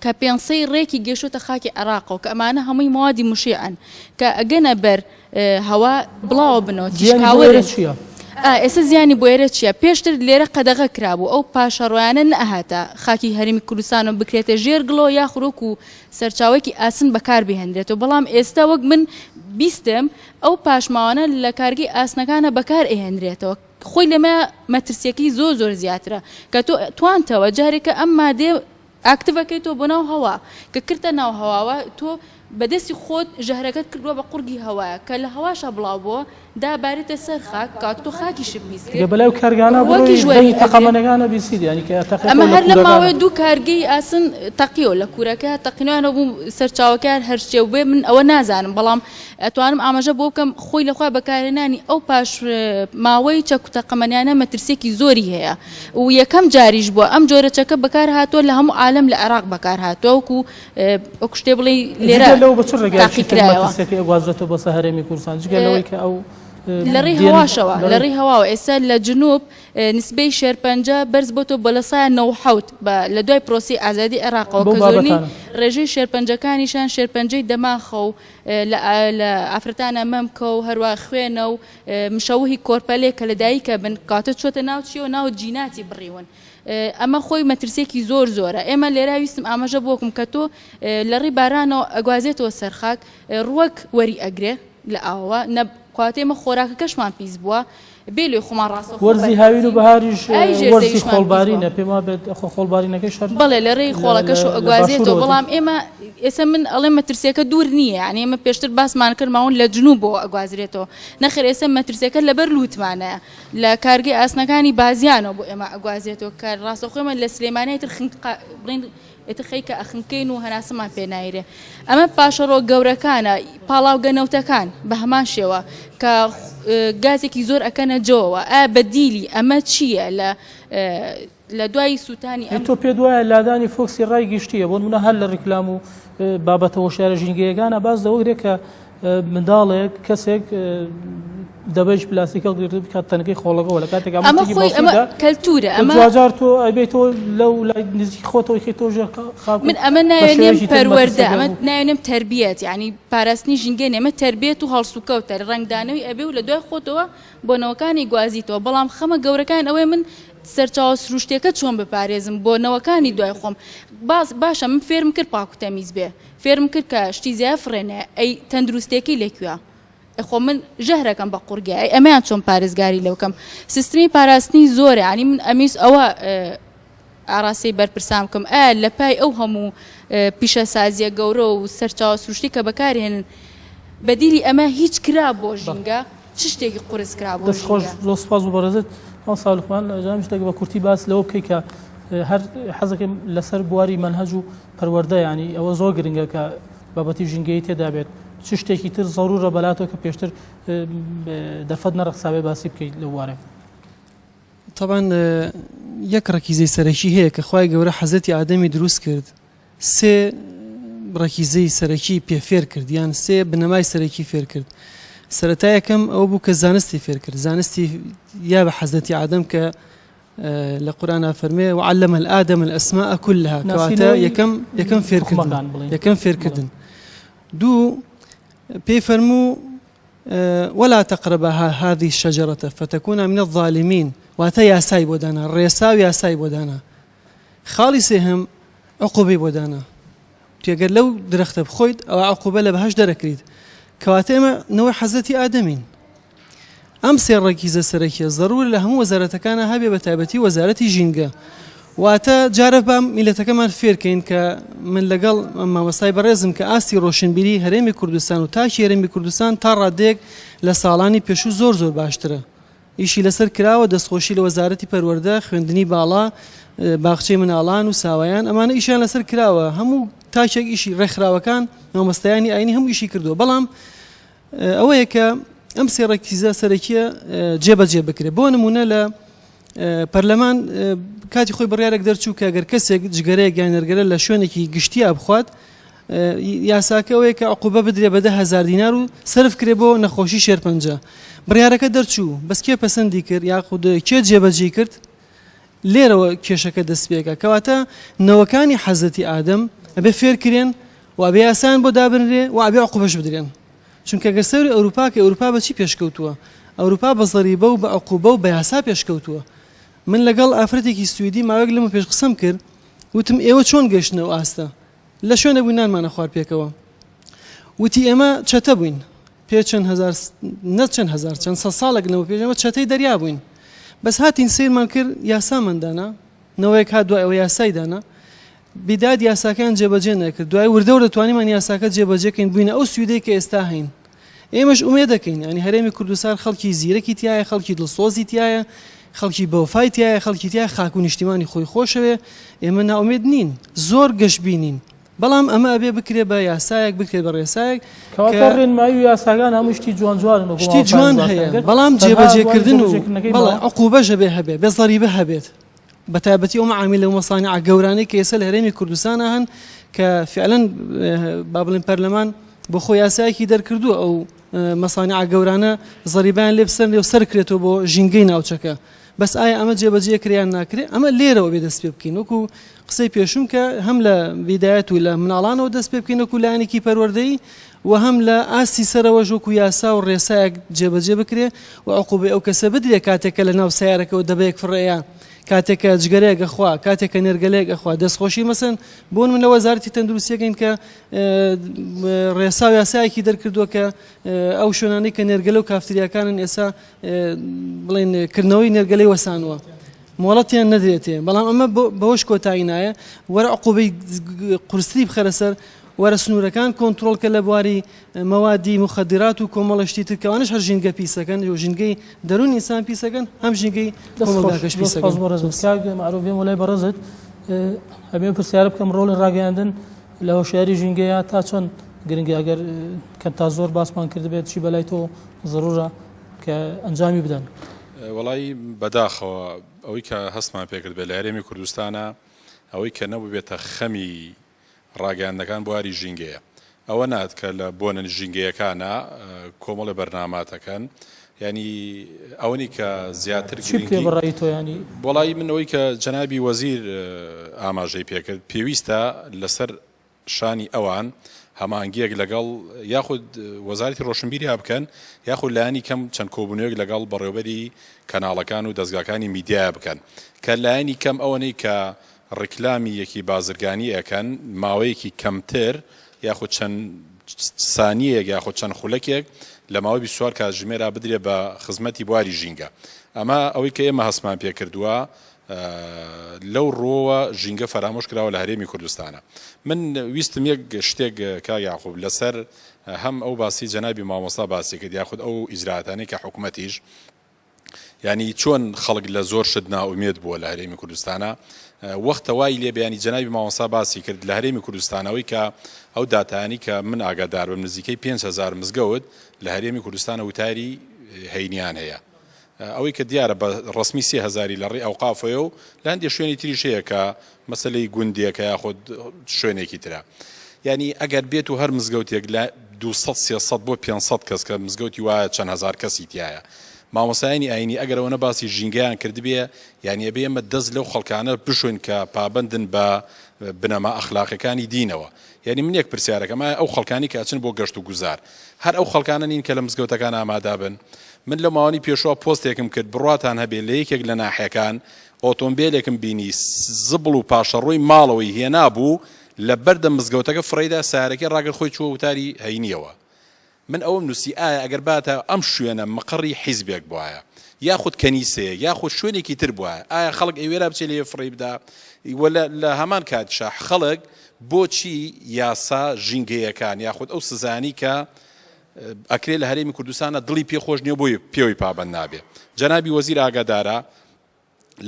کە پێنسەی ڕێکی گەیشتۆتە خاکی عێراقەوە کە ئەمانە هەمووی مەوادی مشیعن کە ئەگەنە بەر هەوا بڵاوە بنەوە زیانی بۆ ئێرە تیشکاوەرن چییە؟ ئا ئێستا زیانی بۆ ئێرە چییە؟ پێشتر لێرە قەدەغە کرابوو ئەو پاشەڕۆیانە نەئەهاتە خاکی هەرێمی کوردستان و بکرێتە ژێر گڵۆ یاخود وەکو سەرچاوەیەکی ئاسن بەکار بهێنرێتەوە بەڵام ئێستا وەک من بیستم ئەو پاشماوانە لە کارگەی ئاسنەکانە بەکار ئەهێنرێتەوە خۆی لەمە مەترسیەکەی زۆر زۆر زیاترە کە تۆ توانتەوە جارێکە ئەم مادەیە active ئەکەیتەوە بۆ ناو هەوا کە کردتە ناو هەواوە تۆ بە دەستی خۆت ژەهرەکەت کردووە بە قوڕگی هەوایە کە لە هەواشا بڵاو بۆوە داباریتە سەر خاک کە تۆ خاکیشت پیس گە کرد بەلای کارگانە بڕۆی ڕووەکیش وەری دەنگی ئەگرێ. تەقەمەنەکانە بیسیت یانی کە ئەمە ئەتەقێتەوە لە هەر لەم کوورەکانە. ماوەیە دوو کارگەی ئاسن تەقیەوە لە کوورەکە تەقینەوەیان بوو سەرچاوەکەیان هەرچێ بێ من ئەوە نازانم بەڵام ئەتوانم ئاماژە بۆ بکەم خۆی لە خۆی بەکارهێنانی ئەو پاش ماوەی چەک و تەقەمەنیانە مەترسیەکی زۆری هەیە و یەکەم جاریش بووە ئەم جۆرە چەکە بەکار هاتووە لە هەموو عالەم لە عێراق بەکار هاتووە وەکو وەکو شتێ بڵێی لێرە جگە لەوە بە چ ڕێگایەکی تاقی تر کرایەوە. مەترسیەکەی ئەگوازرێتەوە بۆ سەر هەرێمی کوردستان جگە لەوەی کە ئەو لە ڕێی دێن هەواشەوە لە لە ڕێی ڕێی هەواوە ئێستا لە جنوب نسبەی شێرپەنجە بەرز بۆتەوە بە 97% بە لە دوای پرۆسەی ئازادی عێراقەوە بەو کە زۆرینەی بابەتانە. ڕێژەی شێرپەنجەکانیشان شێرپەنجەی دەماخە و لە لە ئافرەتانە مەمکە و هەروا خوێنە و مشەوهی کۆرپەلێک کە لە دایکە بن کاتە چۆتە ناو چیەوە ناو جیناتی بڕیون ئەمە خۆی مەترسیەکی زۆر زۆرە ئێمە لێرا ویستم ئاماژە بۆکم کە تۆ لە ڕێی بارانەوە ئەگوازێتەوە سەر خاک ڕوەک وەری ئەگرێ لە ئاوەوە نە کاتێ ئێمە خۆراکەکەشمان پیس بووە بێ لۆی خۆمان ڕاستەوخۆ وەرزی هاوین و بەرپرسین بەهاریش ئاوی ژێر وەرزی زەویشمان پیس بووە. خۆڵبارینە پێم وابێت خۆ خۆڵبارینەکەی شەر بەڵێ لە ڕێی لە خۆڵەکەش لە لە ئەگوازێتەوە باشوورەوە دێت. بەڵام ئێمە ئێستا من ئەڵێم مەترسیەکە دوور نییە یانی ئێمە پێشتر باسمان کرد ماون لە جنوبەوە ئەگوازرێتەوە نەخێر ئێستا مەترسیەکە لەبەر لووتمانەیە لە کارگەی ئاسنەکانی بازیانەوە بۆ ئێمە ئەگوازرێتەوە کە ڕاستەوخۆ ئێمە لە سلێمانی ئیتر خنکقا بڵێین ئیتر خەریکە ئەخنکێین و هەناسەمان پێ نایرێ. ئەمە پاشەڕۆ گەورەکانە، پاڵاوگە نەوتەکان بە هەمان شێوە کە گازێکی زۆر ئەکەنە جۆوە. ئایا بەدیلی ئەمە چییە لە لە دوای سووتانی ئەی ئەم. تۆ پێت وایە لادانی فۆکسی ڕای گشتییە؟ بۆ نموونە هەر لە ڕیکلام و بابەتە هۆشیارە ژینگەیەکانە باس لەوە کرێ کە منداڵێک کەسێک دەبەیش پلاستیک هەڵگرێت و بکات تەنەکەی خۆڵەکەوە لە کاتێک ئەمە خۆی ئەمە کەلتورە ئەمە دواجار تۆ ئەبێتەوە لەو لای نزیک خۆتەوە خیتەوە ژێر خاک من ئەمە ناوێنێم پەروەردە ئەمە ناوێنێم تەربیەت یعنی پاراستنی ژینگە ئەمە تەربیەت و هەڵسوکەوتە ڕەنگدانەوەی ئەبێ و لە دوای خۆتەوە بۆ نەوەکانی گوازیتەوە بەڵام خەمە گەورەکان ئەوەیە من سەرچاوە سروشتیەکە چۆن بپارێزم بۆ نەوەکانی دوای خۆم باس باشە من فێرم کرد پاک و تەمیز بێ فێرم کرد کە شتی زیایە فڕێ نایە ئەی تەندروستیەکەی لە کوێ ئەی خۆ من ژەهرەکەم بە قوڕگە ئەی ئەمەیان چۆن پارێزگاری لێ بکەم سیستمی پاراستنی زۆرە یانی من ئەمیست ئەوە ئاراستەی بەرپرسان بکەم ئایا لە پای ئەو هەموو پیشەسازیە گەورە و سەرچاوە سروشتی کە بەکارهێنن بەدیلی ئەمە هیچ کرا بۆ ژینگە چ شتێکی قورس کرا بۆ دەست خۆش ژینگە؟ زۆر سپاس بۆ بەڕێزت مامۆستا لوقمان جان شتێک بە کورتی باس لەوە بکەی کە هەر حەزەکەم لەسەر بواری مەنهەج و پەروەردە یانی ئەوە زۆر گرنگە کە بابەتی ژینگەیی تێدا بێت چ شتێکی تر زەرورە بەلاتەوە کە پێشتر دەرفەت نەڕەخسابێ باسی بکەیت لەو بوارە؟ تەبعەن یەک ڕەکیزەی سەرەکی هەیە کە خوای گەورە حەزرەتی ئادەمی دروست کرد سێ ڕەکیزەی سەرەکی پێ فێر کرد یان سێ بنەمای سەرەکی فێر کرد سەرەتا یەکەم ئەوە بوو کە زانستی فێر کرد زانستی یا بە حەزرەتی ئادەم کە لە قورئانا فەرمێ وعلم الآدم الأسماء كلها کەواتە یەکەم یەکەم فێرکردن یەکەم فێرکردن دوو پێی فەرموو ولا تقربا هذه الشجرة فتكونا من الظالمين. واتە یاسای بۆ دانا، ڕێسا و یاسای بۆ دانا. خاڵی سێهەم عقوبەی بۆ دانا. وتی ئەگەر لەو درەختە بخۆیت ئەوا عقوبە لە بەهەشت دەرەکریت. کەواتە ئێمە نەوەی حەزرەتی ئادەمین. ئەم سێ ڕەگیزە سەرەکیە زەرورە لە هەموو وەزارەتەکانا هەبێ بە تایبەتی وەزارەتی ژینگە. واتە جارە با میلەتەکەمان فێرکەین کە من لەگەڵ مامۆستای بەڕێزم کە ئاستی ڕۆشنبیری هەرێمی کوردستان و تاکی هەرێمی کوردستان تا ڕادەیەک لە ساڵانی پێشوو زۆر زۆر باشترە. ئیشی لەسەر کراوە، دەستخۆشی لە وەزارەتی پەروەردە، خوێندنی باڵا، باخچەی مناڵان و ساوایان، ئەمانە ئیشیان لەسەر کراوە، هەموو تاکێک ئیشی، ڕێکخراوەکان، مامۆستایانی ئاینی هەموو ئیشی کردووە، بەڵام ئەوەیە کە ئەم سێ ڕەکیزە سەرەکیە جێبەجێ بکرێت. بۆ نمونە لە پەرلەمان کاتی خۆی بڕیارێک دەرچوو کە گەر کەسێک جگەرەیەک یان نێرگەلە لە شوێنێکی گشتیا بخوات، یاساکە ئەوەیە کە عقوبە بدرێ بە 10,000 دینار و سەرف کرێ بۆ نەخۆشی شێرپەنجە. بڕیارەکە دەرچوو، بەس کێ پەسەندی کرد یاخود کێ جێبەجێی کرد؟ لێرەوە کێشەکە دەست پێکا. کەواتە نەوەکانی حەزرەتی ئادەم ئەبێ فێر کرێن و ئەبێ یاسایان بۆ دابنرێ و ئەبێ عقوبەش بدرێن. چونکە گەر سەیری ئەوروپا کەی ئەوروپا بە چی پێشکەوتووە؟ ئەوروپا بە زەریبە و بە عقوبە و بە یاسا پێشکەوتووە. من لەگەڵ ئافرەتێکی سویدی ماوەیەک لەمە پێش قسەم کرد، وتم ئێوە چۆن گەیشتنە ئەو ئاستە؟ لە شوێنێک بووین نانمان ئەخوارد پێکەوە. وتی ئێمە چەتە بووین. پێ چەند هەزار نە چەند هەزار چەند سەد ساڵێک لەمە پێش ئێمە چەتەی دەریا بووین. بەس هاتین سەیرمان کرد یاسامان دانا. نەوەیەک هات دوای ئەوە یاسای دانا. بیداد یاساکەیان جێبەجێ نەکرد. دوای وردە وردە توانیمان یاساکە جێبەجێ کەین بووینە ئەو سویدەی کە ئێستا هەین. ئێمەش ئومێد دەکەین یانی هەرێمی کوردستان خەڵکی زیرەکی تیایە، خەڵکی دڵسۆزی تیایە، خەڵکی بەوەفای تیایە، خەڵکی تیایە خاک و نیشتیمانی خۆی خۆشەوێ، ئێمە نائومێد نین، زۆر گەشبینین، بەڵام ئەمە ئەبێ بکرێ بە یاسایەک، بکرێت بە ڕێسایەک کە کەواتە ڕێنمایی و یاساکان هەموو شتی جوان جوانن وەکو شتی مامۆستایان جوان باسیان هەیە، کرد، بەڵام تەنها بواری جێبەجێکردن و جێبەجێکردنەکەی بەڵێ ماوە. عقوبەش ئەبێ هەبێ، بێ زەریبە هەبێت. بەتایبەتی ئەو مەعامیل و مەسانیعە گەورانەی کە ئێستا لە هەرێمی کوردستانا هەن کە فعلەن با بڵێن پەرلەمان بۆ خۆی یاسایەکی دەرکردووە ئەو مەسانیعە گەورانە زەریبەیان لێ بسەنرێ و سەرکرێتەوە بۆ ژینگەی ناوچەکە بەس ئایا ئەمە جێبەجێ کرێ یان ناکرێ ئەمە لێرەوە بێ دەست پێ بکەین وەکو قسەی پێشوم کە هەم لە بیدایەت و لە مناڵانەوە دەست پێ بکەین وەکو لایەنێکی پەروەردەیی و هەم لە ئاستی سەرەوەش وەکو یاسا و ڕێسایەک جێبەجێ بکرێ و عقوبەی ئەو کەسە بدرێ کاتێک کە لە ناو سەیارەکەوە دەبەیەک فڕێیە کاتێک کە جگەرەیەک ئەخوا کاتێک کە نێرگەلەیەک ئەخوا دەستخۆشی مەسەن بۆن من لە وەزارەتی تەندروستیەکەین کە ڕێسا و یاسایەکی دەرکردووە کە ئەو شوێنانەی کە نێرگەلە و کافتریاکانن ئێستا بڵێن کردنەوەی نێرگەلەی وەسانوە مۆڵەتیان نەدرێتێ بەڵام ئەمە بەوەش کۆتایی نایە وەرە عقوبەی قورستری بخەرە سەر وەرە سنوورەکان کۆنترۆڵ کە لە بواری مەوادی موخەدیرات و کۆمەڵە شتی تر کەوانەش هەر ژینگە پیسەکەن و ژینگەی دەروونی ئینسان پیسەکەن هەم ژینگەی دەست خۆش کۆمەڵگاکەش دەست خۆش پیسەکەن. بەڕێزت کاک مەعروف بێم وەلای بەڕێزت ئەبێ ئەم پرسیارە بکەم ڕۆڵی ڕاگەیاندن لە هۆشیاری ژینگەیە تا چەند گرنگە ئەگەر کەم تا زۆر باسمان کردبێت چی بەلای تۆ زەرورە کە ئەنجامی بدەن؟ وەڵایی بەداخەوە ئەوەی کە هەستمان پێکرد بێت لە هەرێمی کوردستانا ئەوەی کە نەبووبێتە خەمی ڕاگەیاندنەکان بواری ژینگەیە. ئەوە نات کە لە بۆنە ژینگەیەکانا کۆمەڵێ بەرنامات ئەکەن یانی ئەوەنی کە زیاتر چی بکرێ گرنگی بە ڕای تۆ یانی؟ وەڵایی من ئەوەی کە جەنابی وەزیر ئاماژەی پێکرد پێویستە لەسەر شانی ئەوان هەماهەنگییەک لەگەڵ یاخود وەزارەتی ڕۆشنبیریا بکەن یاخود لایەنی کەم چەند کۆبوونەوەیەک لەگەڵ بەڕێوەبەری کەناڵەکان و دەزگاکانی میدیایا بکەن کە لایەنی کەم ئەوەنەی کە ڕیکلامی یەکی بازرگانی ئەکەن ماوەیەکی کەمتر یاخود چەند سانیەیەک یاخود چەند خولەکێک لە ماوەی 24 کاتژمێرا بدرێ بە خزمەتی بواری ژینگە ئەمە ئەوەی کە ئێمە هەستمان پێکردووە لەو ڕووەوە ژینگە فەرامۆش کراوە لە هەرێمی کوردستانە من ویستم یەک شتێک کاک یاقوب لەسەر هەم ئەو باسی جەنابی مامۆستا باسی کرد یاخود ئەو ئیجراتانەی کە حکومەتیش یانی چۆن خەڵک لە زۆر شت نائومێد بووە لە هەرێمی کوردستانا وەختە وای لێ بێ یانی جەنابی مامۆستا باسی کرد لە هەرێمی کوردستانەوەی کە ئەو داتایانی کە من ئاگادار بم نزیکەی 5000 مزگەوت لە هەرێمی کوردستانە وتاری هەینیان هەیە ئەوەی کە دیارە بە ڕسمی سێ هەزاری لە ڕێی ئەوقافەیە و لە هەندێک شوێنی تریش هەیە کە مەسەلەی گوندێکە یاخود شوێنێکی ترە یانی ئەگەر بێت و هەر مزگەوتێک لە 200 300 بۆ 500 کەس کە مزگەوتی وایە چەند هەزار کەسی تایە مامۆسایانی ئاینی ئەگەر ئەوەنە باسی ژینگەیان کردبێ یانی ئەبێ ئێمە دەست لەو خەڵکانە بشۆین کە پابەندن بە بنەما ئەخلاقیەکانی دینەوە یانی من یەک پرسیارەکەم ئایا ئەو خەڵکانی کە ئەچن بۆ گەشت و گوزار هەر ئەو خەڵکانە نین کە لە مزگەوتەکان ئامادە بن؟ من لەو ماوەنی پێشوە پۆستێکم کرد بڕواتان هەبێ لە یەکێک لە ناحیەکان ئۆتۆمبێلێکم بینی زبڵ و پاشەڕۆی ماڵەوەی هێنابوو لە بەردەم مزگەوتەکە فڕێیدا سەیارەکەی ڕاگرت خۆی چووە وتاری هەینیەوە من ئەوەم نووسی ئایا ئەگەر باتە ئەم شوێنە مقەڕی حیزبێک بوایە یاخود کەنیسەیەک یاخود شوێنێکی تر بوایە ئایا خەڵک ئەیوێرا بچێ لەوێ فڕێی بدا و لە هەمان کاتیشا خەڵک بۆچی یاسا ژینگەیەکان یاخود ئەو سزایانەی کە ئەکرێ لە هەرێمی کوردستانە دڵی پێ خۆش نییە بۆی پێوەی پابەند نابێ جەنابی وەزیر ئاگادارە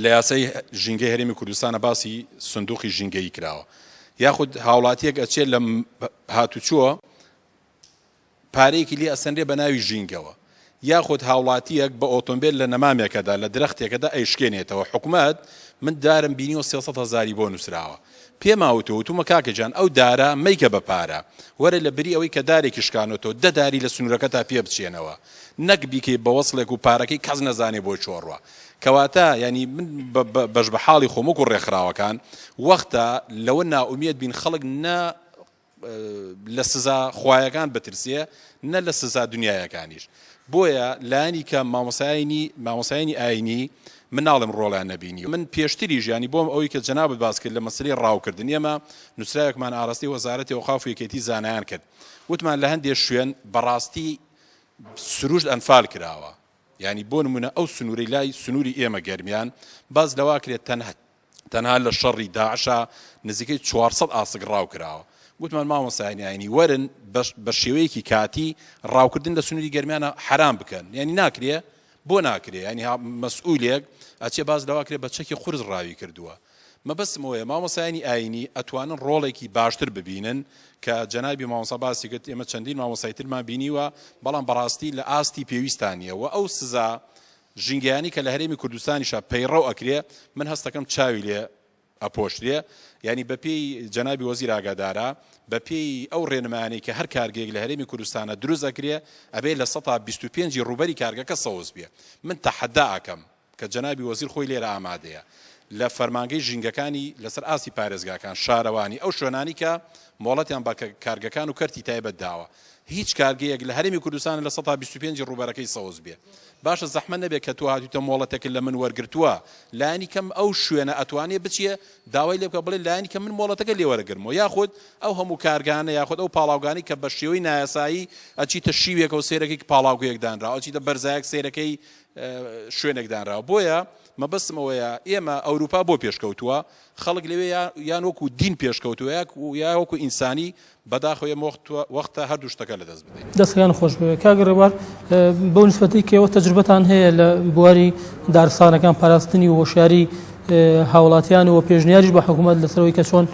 لە یاسای ژینگەی هەرێمی کوردستانە باسی سندوقی ژینگەیی کراوە یاخود هاوڵاتیەک ئەچێت لە هاتوچۆ پارەیەکی لێ ئەسەنرێ بە ناوی ژینگەوە یاخود هاوڵاتیەک بە ئۆتۆمبێل لە نەمامێکەدا لە درەختێکەدا ئەیشکێنێتەوە حکومەت من دارم بینیوە 300 هەزاری بۆ نووسراوە پێما وتووە وتومە کاکە گیان ئەو دارە مەیکە بە پارە وەرە لە بری ئەوەی کە دارێکی شکانۆتەوە دە داری لە سنوورەکەتا پێ بچێنەوە نەک بیکەی بە وەسڵێک و پارەکەی کەس نەزانێ بۆ کوێ ڕوا کەواتە یانی من بەش بە حاڵی خۆم وەکو ڕێکخراوەکان وەختە لەوە نائومێد بین خەڵک نە لە سزا خوایەکان بترسێ نە لە سزا دنیایەکانیش بۆیە لایەنی کەم مامۆسایانی مامۆسایانی ئاینی من ناڵێم ڕۆڵیان نەبینی من پێشتریش ینی بۆم ئەوەی کە جەنابت باس کرد لە مەسلەی ڕاوکردن ئێمە نووسراوێکمان ئاراستەی وەزارەتی ئەوقاف و یەکێتی زانایان کرد وتمان لە هەندێک شوێن بەڕاستی سروشت ئەنفال کراوە ینی بۆ نمونە ئەو سنووری لای سنووری ئێمە گەرمیان باز لەوا کرێت تەنها تەنها لە شەڕی داعشا نزیکەی 400 ئاسک ڕاو کراوە. گوتمان مامۆستایانی ئاینی وەرن بە شێوەیەکی کاتی ڕاوکردن لە سنووری گەرمیانە حەرام بکەن. یانی ناکرێ؟ بۆ ناکرێ؟ یانی مەسئولێک ئەچێ باس لەوە کرێ بە چەکی قورس ڕاوی کردووە. مەبەستم ئەوەیە مامۆستایانی ئاینی ئەتوانن ڕۆڵێکی باشتر ببینن کە جەنابی مامۆستا باسی کرد ئێمە چەندین مامۆستای ترمان بینیوە بەڵام بەڕاستی لە ئاستی پێویستا نییە و ئەو سزا ژینگەیانی کە لە هەرێمی کوردستانیشا پەیڕەو ئەکرێ من هەستەکەم چاوی لێ ئەپۆشرێ یانی بەپێی جەنابی وەزیر ئاگادارە بەپێی ئەو ڕێنمایانەی کە هەر کارگەیەک لە هەرێمی کوردستانە دروست ئەکرێ ئەبێ لە سەتا 25 ی ڕووبەری کارگەکە سەوز بێ من تەحەدا ئەکەم کە جەنابی وەزیر خۆی لێرە ئامادەیە لە فەرمانگەی ژینگەکانی لەسەر ئاستی پارێزگاکان شارەوانی ئەو شوێنانی کە مۆڵەتیان بە کارگەکان و کەرتی تایبەت داوە هیچ کارگەیەک لە هەرێمی کوردستان لە سەتا 25 ی ڕووبەرەکەی سەوز بێ باشە زەحمەت نەبێ کە تۆ هاتویتە مۆڵەتێکت لە من وەرگرتووە لایەنی کەم ئەو شوێنە ئەتوانێ بچێ داوای لێ بکە بڵێ لایەنی کەم من مۆڵەتەکە لێ وەرەگرمەوە یاخود ئەو هەموو کارگانە یاخود ئەو پاڵاوگانەی کە بە شێوەی نایاسایی ئەچیتە شیوێکەوە سەیرەکەی پاڵاوگەیەک دانراوە ئەچیتە بەرزایەک سەیرەکەی شوێنێک دانراوە بۆیە مەبەستم ئەوەیە ئێمە ئەوروپا بۆ پێشکەوتووە خەڵک لەوێ یان وەکو دین پێشکەوتووە یا وەکو ئینسانی بەداخەوە ئێمە وەختە هەردوو شتەکە لەدەست بدەین. دەستەکان خۆش بێ کاک ڕێبوار بەو نسبەتەی کە ئێوە تەجروبەتان هەیە لە بواری دارستانەکان پاراستنی و هۆشیاری هاوڵاتیان و پێشنیاریش بە حکوومەت لەسەرەوەی کە چۆن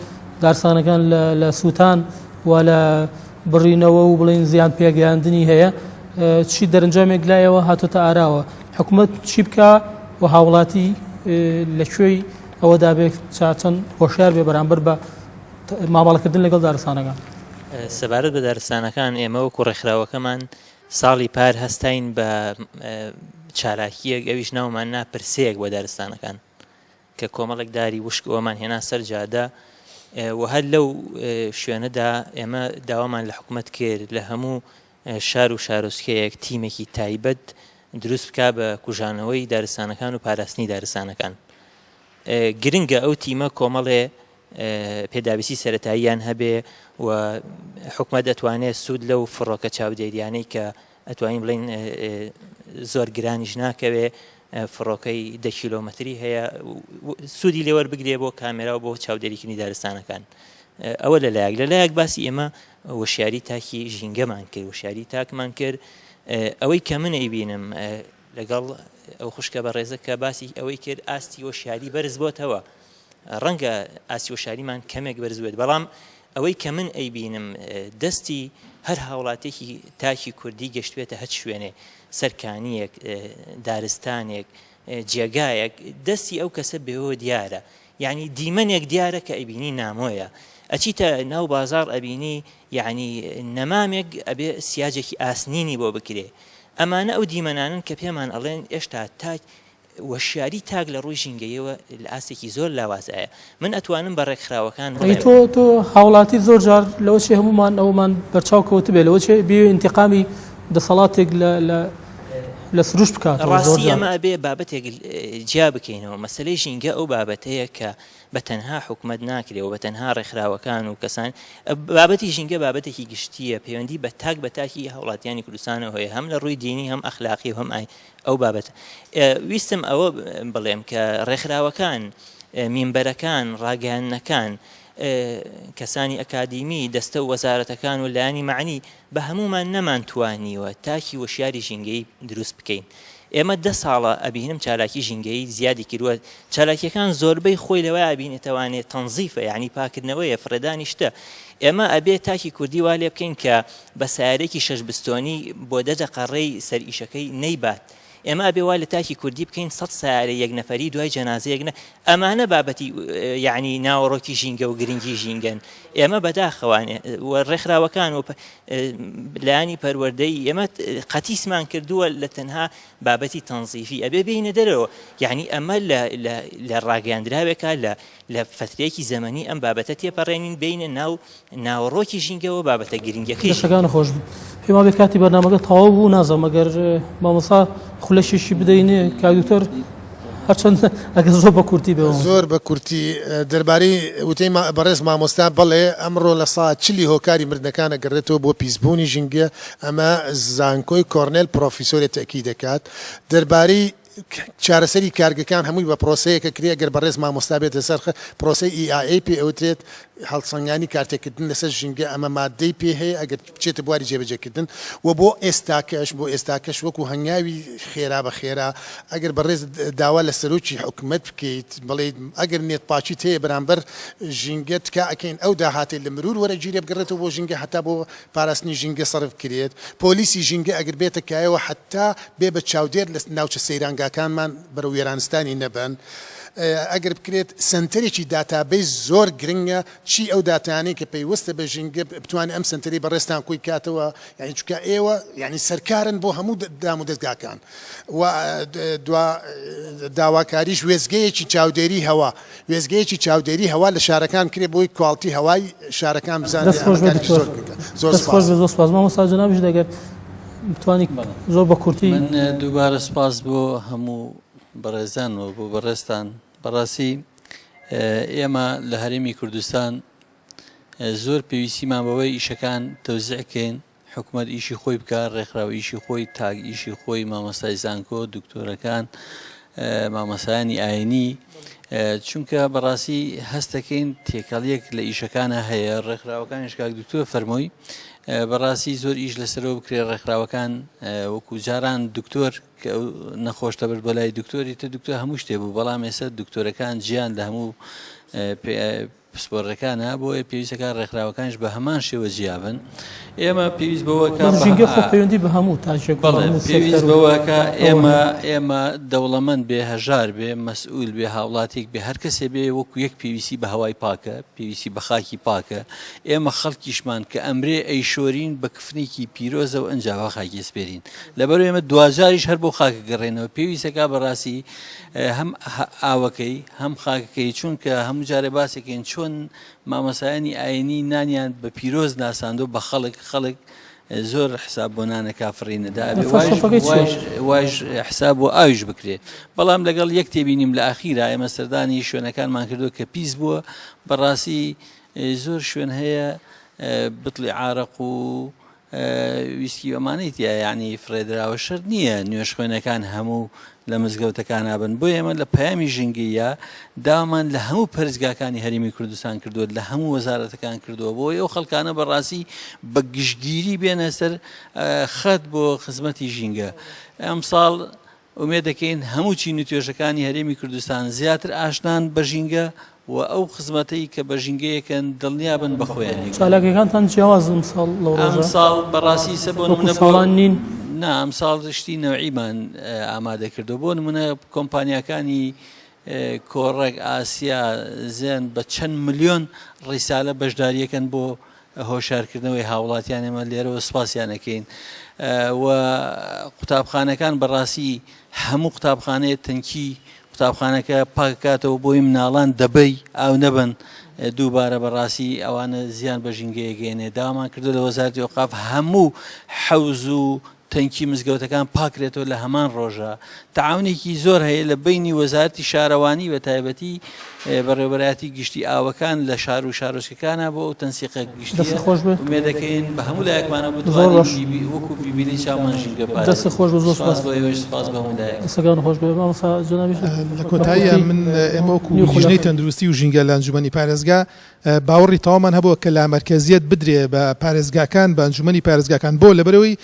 دارستانەکان لە سووتان و لە بڕینەوە و بڵین زیان پێگەیاندنی هەیە چی دەرەنجامێک لایەوە هاتۆتە ئاراوە حکوومەت چی بکە و هاوڵاتی لە کوێی ئەوەدا بێت چند هۆشیار بێ بەرامبەر بە مامەڵەکردن لەگەڵ دارستانەکان. سەبارەت بە دارستانەکان ئێمە وەکو ڕێکخراوەکەمان ساڵی پار هەستاین بە چالاکییەک ئەویش ناومان نا پرسەیەک بۆ دارستانەکان کە کۆمەڵێک داری وشک ئەومان هێنا سەر جادە و هەر لەو شوێنەدا ئێمە داوامان لە حکومەت کرد لە هەموو شار و شارۆچکەیەک تیمێکی تایبەت دروست بکا بە کوژانەوەی دارستانەکان و پاراستنی دارستانەکان گرنگە ئەو تیمە کۆمەڵێ پێداویستی سەرەتاییان هەبێ و حکومەت ئەتوانێت سوود لەو فڕۆکە چاودێریانەی کە ئەتوانین بڵێین زۆر گرانیش ناکەوێ فڕۆکەی دە کیلۆمەتری هەیە سوودی لێوەربگرێ بۆ کامێرا و بۆ چاودێریکردنی دارستانەکان ئەوە لەلایەک لەلایەک باسی ئێمە وشیاری تاکی ژینگەمان کرد وشیاری تاکمان کرد ئەوەی کە من ئەیبینم لەگەڵ ئەو خوشکە بەڕێزە کە باسی ئەوەی کرد ئاستی وشیاری بەرز بۆتەوە ڕەنگە ئاستی وشاریمان کەمێک بەرز بێت بەڵام ئەوەی کە من ئەیبینم دەستی هەر هاوڵاتێکی تاکی کوردی گەشتبێتە هەچ شوێنێ سەرکانیەک دارستانێک جێگایەک دەستی ئەو کەسە بێەوە دیارە یعنی دیمەنێک دیارە کە ئەبینی نامۆیە ئەچیتە ناو بازار ئەبینی یعنی نەمامێک ئەبێ سیاجێکی ئاسنینی بۆ بکرێ ئەمانە ئەو دیمەنانن کە پێمان ئەڵێن ئێشتا تاک وشیاری تاک لە ڕووی ژینگەییەوە لە ئاستێکی زۆر لاوازایە. من ئەتوانم بە ڕێکخراوەکان ئەی بڵێم. تۆ تۆ هاوڵاتی زۆر جار لەوە چێ هەموومان ئەوەمان بەرچاو کەوتبێ لەوە چێ بیەوێ ئینتیقامی دەسەڵاتێک لە لە. لە سروشت بکاتەوە زۆر ڕاستی جار. ئێمە ئەبێ بابەتێک جیا بکەینەوە، مەسەلەی ژینگە ئەو بابەتەیە کە بە تەنها حکومەت ناکرێ و بە تەنها ڕێکخراوەکان و کەسان، بابەتی ژینگە بابەتێکی گشتییە پەیوەندی بە تاک بە تاکی هاوڵاتیانی کوردستانەوە هەیە هەم لە ڕووی دینی هەم ئەخلاقی و هەم ئاین ئەو بابەتە ویستم ئەوە بڵێم کە ڕێکخراوەکان مینبەرەکان ڕاگەیاندنەکان کەسانی ئەکادیمی دەستە و وەزارەتەکان و لایەنی مەعنی بە هەموومان نەمانتوانیوە تاکی وشیاری ژینگەیی دروست بکەین. ئێمە دە ساڵە ئەبینم چالاکی ژینگەیی زیادی کردووە، چالاکیەکان زۆربەی خۆی لەوەیا ئەبینێتەوانێ تەنزیفە یانی پاکردنەوەیە فڕێدانی شتە. ئێمە ئەبێ تاکی کوردی وا لێ بکەین کە بە سەیارەیەکی شەش بستۆنی بۆ دە دەقە ڕێی سەر ئیشەکەی نەیبات. ئێمە ئەبێ وا لە تاکی کوردی بکەین سەد سەیارەی یەک نەفەری دوای جەنازەیەک نە ئەمانە بابەتی یەعنی ناوەڕۆکی ژینگە و گرنگی ژینگەن ئێمە بەداخەوانێ و ڕێکخراوەکان و لایەنی پەروەردەیی ئێمە قەتیسمان کردووە لە تەنها بابەتی تەنزیفی ئەبێ بێینە دەرەوە یعنی ئەمە لە ڕاگەیاندراوێکە لە لە فەترەیەکی زەمەنی ئەم بابەتە تێپەڕێنین بێینە ناو ناوەڕۆکی ژینگەوە بابەتە گرنگەکەی ژینگە. دەستەکانت خۆش بێت. پێم وابێت کاتی بەرنامەکە تەواو بوو نازانم ئەگەر مامۆستا خولەکێکی بدەینێ کاک دکتۆر هەرچەند ئەگەر زۆر بە کورتی بێ. زۆر بە کورتی دەربارەی وتەی بەڕێز مامۆستا بەڵێ ئەمڕۆ لە سا چلی هۆکاری مردنەکان ئەگەڕێتەوە بۆ پیسبوونی ژینگە ئەمە زانکۆی کۆرنێل پڕۆفیسۆرێ تەئکید دەکات دەربارەی چارەسەری کارگەکان هەمووی بە پرۆسەیەک ئەکرێ گەر بەڕێز مامۆستا بێتە سەر خەت پرۆسەی EIA پێ ئەوترێت هەڵسەنگانی کارتێکردن لەسەر ژینگە ئەمە ماددەی پێ هەیە ئەگەر بچێتە بواری جێبەجێکردن و بۆ ئێستاکەش بۆ ئێستاکەش وەکو هەنگاوی خێرا بە خێرا ئەگەر بەڕێز داوا لە سەرۆکی حکومەت بکەیت بڵێیت ئەگەر نێت پاکیت هەیە بەرامبەر ژینگە تکا ئەکەین ئەو داهاتەی لە مرور وەرەگیرێ بگەڕێتەوە بۆ ژینگە هەتا بۆ پاراستنی ژینگە سەرف بکرێت، پۆلیسی ژینگە ئەگەر بێتە کایەوە حەتتا بێ بە چاودێر لە ناوچە سەیرانگاکانمان بەرەو وێرانستانی نەبەن، ئەگەر بکرێت سەنتەرێکی داتابەیس زۆر گرنگە چی ئەو داتایانەی کە پەیوەستە بە ژینگە بتوانێت ئەم سەنتەرەی بەڕێزتان کۆی کاتەوە یانی چونکە ئێوە یانی سەرکارن بۆ هەموو دامودەزگاکان و دوا داواکاریش وێستگەیەکی چاودێری هەوا وێستگەیەکی چاودێری هەوا لە شارەکان بکرێت بۆی کواڵتی هەوای شارەکان بزانرێت دەست خۆش بێت ئەمە کارێکی دکتۆر زۆر گرنگە زۆر دەست خۆش سوپاس. بێت زۆر سوپاس مامۆستا جەنابیشت ئەگەر بتوانی زۆر بە کورتی. من دووبارە سوپاس بۆ هەموو بەڕێزان و بۆ بەڕێزتان بەڕاستی ئێمە لە هەرێمی کوردستان زۆر پێویستیمان بەوەی ئیشەکان تەوزیع کەین حکومەت ئیشی خۆی بکا، ڕێکخراو ئیشی خۆی، تاک ئیشی خۆی، مامۆستای زانکۆ، دکتۆرەکان، مامۆستایانی ئاینی، چونکە بەڕاستی هەستەکەین تێکەڵیەک لە ئیشەکانە هەیە، ڕێکخراوەکانیش کاک دکتۆر فەرمووی بەڕاستی زۆر ئیش لەسەرەوە بکرێ ڕێکخراوەکان وەکو جاران دکتۆر کە ئەو نەخۆش دەبرد بۆ لای دکتۆری تر دکتۆر هەموو شتێ بوو بەڵام ئێستا دکتۆرەکان جیان لە هەموو پسپۆڕەکانە، بۆیە پێویستە کە ڕێکخراوەکانیش بە هەمان شێوە جیا بن. ئێمە پێویست بەوە کە بەڵام ژینگە خۆ پەیوەندی بە هەموو تاکێک و بەڵێ هەموو پێویست سێکتەر و بەوە کە ئەوە ئێمە هەیە. ئێمە دەوڵەمەند بێ، هەژار بێ، مەسئول بێ، هاوڵاتیک بێ، هەر کەسێ بێ وەکو یەک پێویستی بە هەوای پاکە، پێویستی بە خاکی پاکە. ئێمە خەڵکیشمان کە ئەمرێ ئەیشۆرین بە کفنێکی پیرۆزەوە ئنجا بە خاکی ئەسپێرین. لەبەر ئێمە دواجاریش هەر بەو خاکە گەڕێنەوە. پێویستە کا بەڕاستی هەم ئاوەکەی هەم خاکەکەی چونکە هەموو جارێ باسێکین چۆن مامۆسایانی ئاینی نانیان بە پیرۆز ناساندۆ بە خەڵک خەڵک زۆر حساب بۆ نانە کافڕی نەدا وایش حساب بۆ ئاویش بکرێ بەڵام لەگەڵ یەک تێبینیم لە ئاخیرا ئێمە سەردانی شوێنەکانمان کردو کە پیس بووە بەڕاستی زۆر شوێن هەیە بتڵی عارەق و ویسکی و ئەمانەی تیا یانی فڕێدراوە شەرت نییە نوێژخوێنەکان هەموو لە مزگەوتەکانا بن بۆیە ئێمە لە پەیامی ژینگەیە داوامان لە هەموو پەرستگاکانی هەرێمی کوردستان کردووە لە هەموو وەزارەتەکان کردووە بۆی ئەو خەڵکانە بەڕاستی بە گشتگیری بێنە سەر خەت بۆ خزمەتی ژینگە ئەمساڵ ئومێد دەکەین هەموو چین و توێژەکانی هەرێمی کوردستان زیاتر ئاشنان بە ژینگە و ئەو خزمەتەی کە بە ژینگەیەکەن دڵنیابن بە خۆیان یەکەن. چالاکیەکانتان جیاوازن ئەمساڵ لەو ڕۆژە؟ ئەمساڵ بەڕاستی ئیسە بۆ وەکو نمونە بۆ ساڵان نین؟ نا ئەمساڵ شتی نەوعیمان ئامادە کردووە بۆ نمونە کۆمپانیاکانی کۆڕەک، ئاسیا، زێن بە چەند ملیۆن ڕیسالە بەشداریەکەن بۆ هۆشیارکردنەوەی هاوڵاتیان ئێمە لێرەوە سوپاسیان ئەکەین و قوتابخانەکان بەڕاستی هەموو قوتابخانەیە تەنکی قوتابخانەکە پاککاتەوە بۆی مناڵان دەبەی ئاو نەبن دووبارە بەڕاستی ئەوانە زیان بە ژینگەیە گەێنێ داوامان کردو لە وەزارتی ئۆقاف هەموو حەوز و. تەنکی مزگەوتەکان پاکرێتەوە لە هەمان ڕۆژە تەعاونێکی زۆر هەیە لە بەینی وەزارەتی شارەوانی بە تایبەتی بەڕێوەبەرایەتی گشتی ئاوەکان لە شار و شارۆچکەکانە بۆ ئەو تەنسیقە گشتیە دەست خۆش بێ ئومێد دەکەین بە هەموو لایەکمانەوە زۆر بتوانین باش بیبی وەکو بیبینی چاومان ژینگە دەست پارێزی خۆش بێ زۆر سپاس سپاس بۆ ئێوەش سپاس بۆ هەموو لایەک. دەستەکان خۆش بێ مامۆستا جەنابیش لە بە کۆتاییە کورتی من ئێمە وەکو نیو لیژنەی خولەک. تەندروستی و ژینگە لە ئەنجومەنی پارێزگا باوەڕی تەواومان هەبووە کە لامەرکەزیەت بدرێ بە پارێزگاکان، بە ئەنجومەنی پارێزگاکان، بۆ؟ لەبەرئەوەی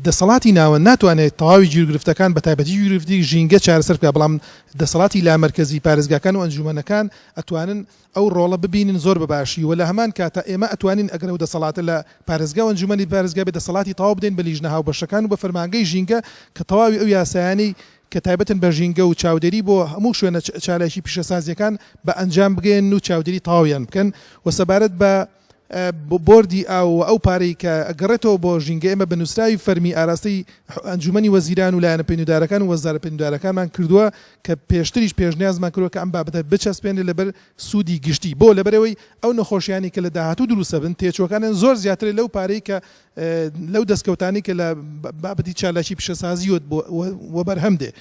دەسەڵاتی ناوەند ناتوانێت تەواوی گیروگرفتەکان بە تایبەتی گیروگرفتی ژینگە چارەسەر بکات، بەڵام دەسەڵاتی لامەرکەزی پارێزگاکان و ئەنجومەنەکان ئەتوانن ئەو ڕۆڵە ببینن زۆر بە باشی و لە هەمان کاتا ئێمە ئەتوانین ئەگەر ئەو دەسەڵاتە لە پارێزگا و ئەنجومەنی پارێزگا بێت دەسەڵاتی تەواو بدەین بە لیژنە هاوبەشەکان و بە فەرمانگەی ژینگە کە تەواوی ئەو یاسایانەی کە تایبەتن بە ژینگە و چاودێری بۆ هەموو شوێنە چالاکی پیشەسازییەکان بە ئەنجام بگەیەنن و چاودێری تەواویان بکەن و سەبارەت بە بۆردی ئاو و ئەو پارەی کە ئەگەڕێتەوە بۆ ژینگە ئێمە بە نووسراوی فەرمی ئاراستەی ئەنجوومەنی وەزیران و لایەنە پەیوەندیدارەکان و وەزارە پەیوەندیدارەکانمان کردووە کە پێشتریش پێشنیازمان کردووە کە ئەم بابەتە بچەسپێنرێت لەبەر سوودی گشتی بۆ لەبەرئەوەی ئەو نەخۆشیانەی کە لە داهاتوو دروست ئەبن تێچووەکانیان زۆر زیاترە لەو پارەی کە لەو دەستکەوتانەی کە لە بابەتی چالاکی پیشەسازی وەبەرهەم دێ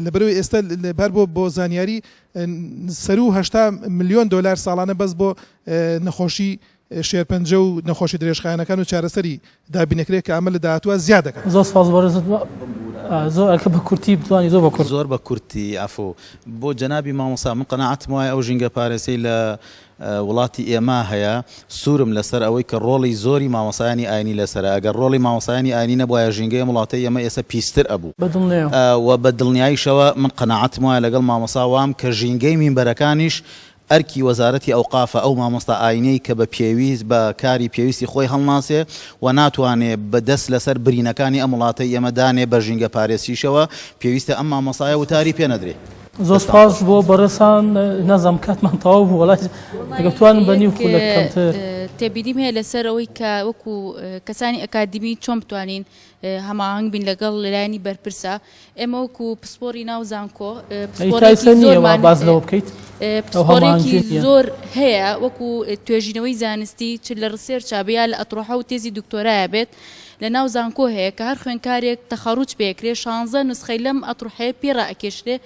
لەبەرئەوەی ئێستا بار بۆ بۆ زانیاری سەروو 80 ملیۆن دۆلار ساڵانە بەس بۆ نەخۆشی شێرپەنجە و نەخۆشی درێژخایەنەکان و چارەسەری دابینەکرێت کە ئەمە لە داهاتووە زیاد دەکات. زۆر سپاس بەڕێزت زۆر ئەکە بە کورتی بتوانی زۆر بە کورت. زۆر بە کورتی عەفو بۆ جەنابی مامۆستا من قەناعەتم وایە ئەو ژینگە پارێزیەی لە وڵاتی ئێمە هەیە سوورم لەسەر ئەوەی کە ڕۆڵی زۆری مامۆستایانی ئاینی لەسەرە ئەگەر ڕۆڵی مامۆستایانی ئاینی نەبوایە ژینگەی ئەم وڵاتەی ئێمە ئێستا پیستر ئەبوو بەدڵنیام. وە بە دڵنیاییشەوە من قەناعەتم وایە لەگەڵ مامۆستا وام کە ژینگەی مینبەرەکانیش ئەرکی وەزارەتی ئەوقافە ئەو مامۆستا ئاینیەی کە بە پێویست بە کاری پێویستی خۆی هەڵناسێ و ناتوانێ بە دەست لەسەر برینەکانی ئەم وڵاتەی ئێمە دانێ بە ژینگە پارێزیشەوە پێویستە ئەم مامۆستایە وتاری پێ نەدرێ. زۆر دەستان سپاس خۆش. بۆ بەڕێزتان نازانم کاتمان تەواو بوو وەڵای ئەگەر بتوانم بە نیو یەک خولەک کەمتر. تێبینیم هەیە لەسەر ئەوەی کە وەکو کەسانی ئەکادیمی چۆن بتوانین هەماهەنگ بین لەگەڵ لایەنی بەرپرسە ئێمە وەکو پسپۆری ناو زانکۆ پسپۆڕێکی زۆرمان باس لەوە بکەیت پسپۆڕێکی زۆر هەیە وەکو توێژینەوەی زانستی چ لە research ا بێ یا لە ئەتڕۆحە و تێزی دکتۆرایە بێت لە ناو زانکۆ هەیە کە هەر خوێنکارێک تەخەڕوج پێکرێ شانزە نوسخەی لەم ئەتڕۆحەیە پێ ڕائەکێشرێ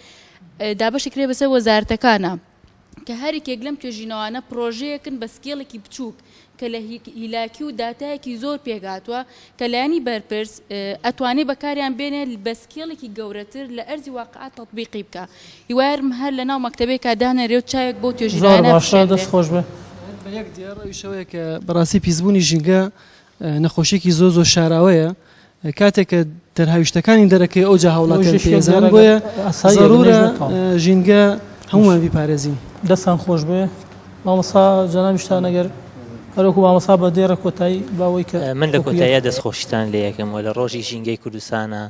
دابەشکرێ بەسەر وەزارەتەکانە. کە هەریەکێک لەم توێژینەوانە پڕۆژەیەکن بە scale ێکی بچووک کە لە هیلاکی و داتایەکی زۆر پێکهاتووە کە لایەنی بەرپرس ئەتوانێ بەکاریان بێنێ بە scale ێکی گەورەتر لە ئەرزی واقع تەتبیقی بکا هیوایارم هەر لە ناو مەکتەبێکا دانەرێ و چاوێک بەو زۆر توێژینەوانە باشە بخشێنرێ. دەست خۆش بێ. هەر بە یەک دێڕ ئەویش ئەوەیە کە بەڕاستی پیسبوونی ژینگە نەخۆشیەکی زۆر زۆر شاراوەیە کاتێک کە دەرهاویشتەکانی دەرەکەی ئەوجا هاوڵاتیان پێ ئەزانن بۆیە زەرورە ژینگە هەموومان بیپارێزین. دەستان خۆش بێ مامۆستا جەنابیشتان ئەگەر هەروەکو مامۆستا بە دێڕە کۆتایی باوەی کە من لە کۆتاییا دەستخۆشیتان لێ یەکەم و لە ڕۆژی ژینگەی کوردستانە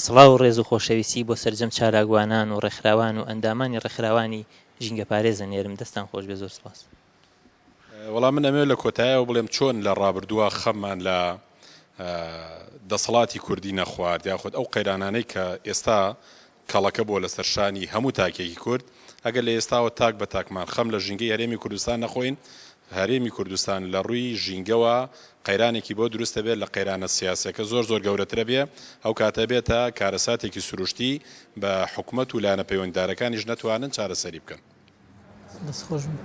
سڵاو و ڕێز و خۆشەویستی بۆ سەرجەم چالاکوانان و ڕێکخراوان و ئەندامانی ڕێکخراوانی ژینگەپارێز ئەنێرم دەستان خۆش بێ زۆر سپاس. وەڵا من ئەمەوێت لە کۆتایەوە بڵێم چۆن لە ڕابردووە خەممان لە دەسەڵاتی کوردی نەخوارد یاخود ئەو قەیرانانەی کە ئێستا کەڵەکە بووە لەسەر شانی هەموو تاکێکی کورد ئەگەر لە ئێستاوە تاک بە تاکمان خەم لە ژینگەی هەرێمی کوردستان نەخۆین هەرێمی کوردستان لە ڕووی ژینگەوە قەیرانێکی بۆ دروست دەبێت لە قەیرانە سیاسەکە زۆر زۆر گەورەترە بێ ئەو کاتە بێتە کارەساتێکی سروشتی بە حکومەت و لایەنە پەیوەندیدارەکانیش نەتوانن چارەسەری بکەن. دەست خۆش بێ.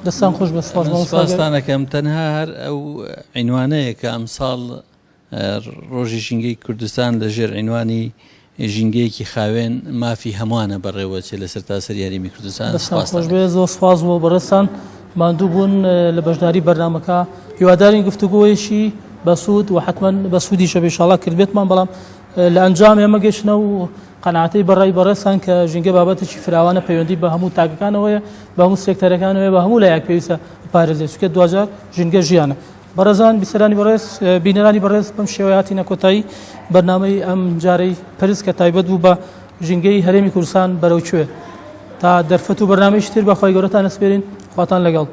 دەستان خۆش بێ سپاس من مامۆستا سپاستان ئەکەم تەنها هەر ئەو عینوانەیە کە ئەمساڵ ڕۆژی ژینگەی کوردستان لە ژێر عینوانی ژینگەیەکی خاوێن مافی هەمووانە بەڕێوەچێ لە سەرتاسەری هەرێمی کوردستان دەستان سپاستان خۆش بێ زۆر سپاس بۆ بەڕێزتان ماندوو بوون لە بەشداری بەرنامەکە هیوادارین گفتوگۆیەکی بەسوود و حتمما بەسوودیشە بێ ئینشاڵڵا کردبێتمان بەڵام لە ئەنجام ئێمە گەشتنە و قەناعەتەی بە ڕای بەڕێزتان کە ژینگە بابەتێکی فراوانە پەیوەندی بە هەموو تاکەکانەوەیە، بە هەموو سێکتەرەکانەوەیە، بە هەموو لایەک پێویستە بپارێزرێت، چونکە دواجار ژینگە ژیانە. بەڕێزان بیسەرانی بەڕێز، بینەرانی بەڕێز بەم شێوەیە هاتینە کۆتایی بەرنامەی ئەم جارەی پرس کە تایبەت بوو بە ژینگەی هەرێمی کوردستان بەرەو کوێ. تا دەرفەت و بەرنامەیەکی تر بە خوای گەورەتان ئەسپێرین، خواتان لەگەڵ.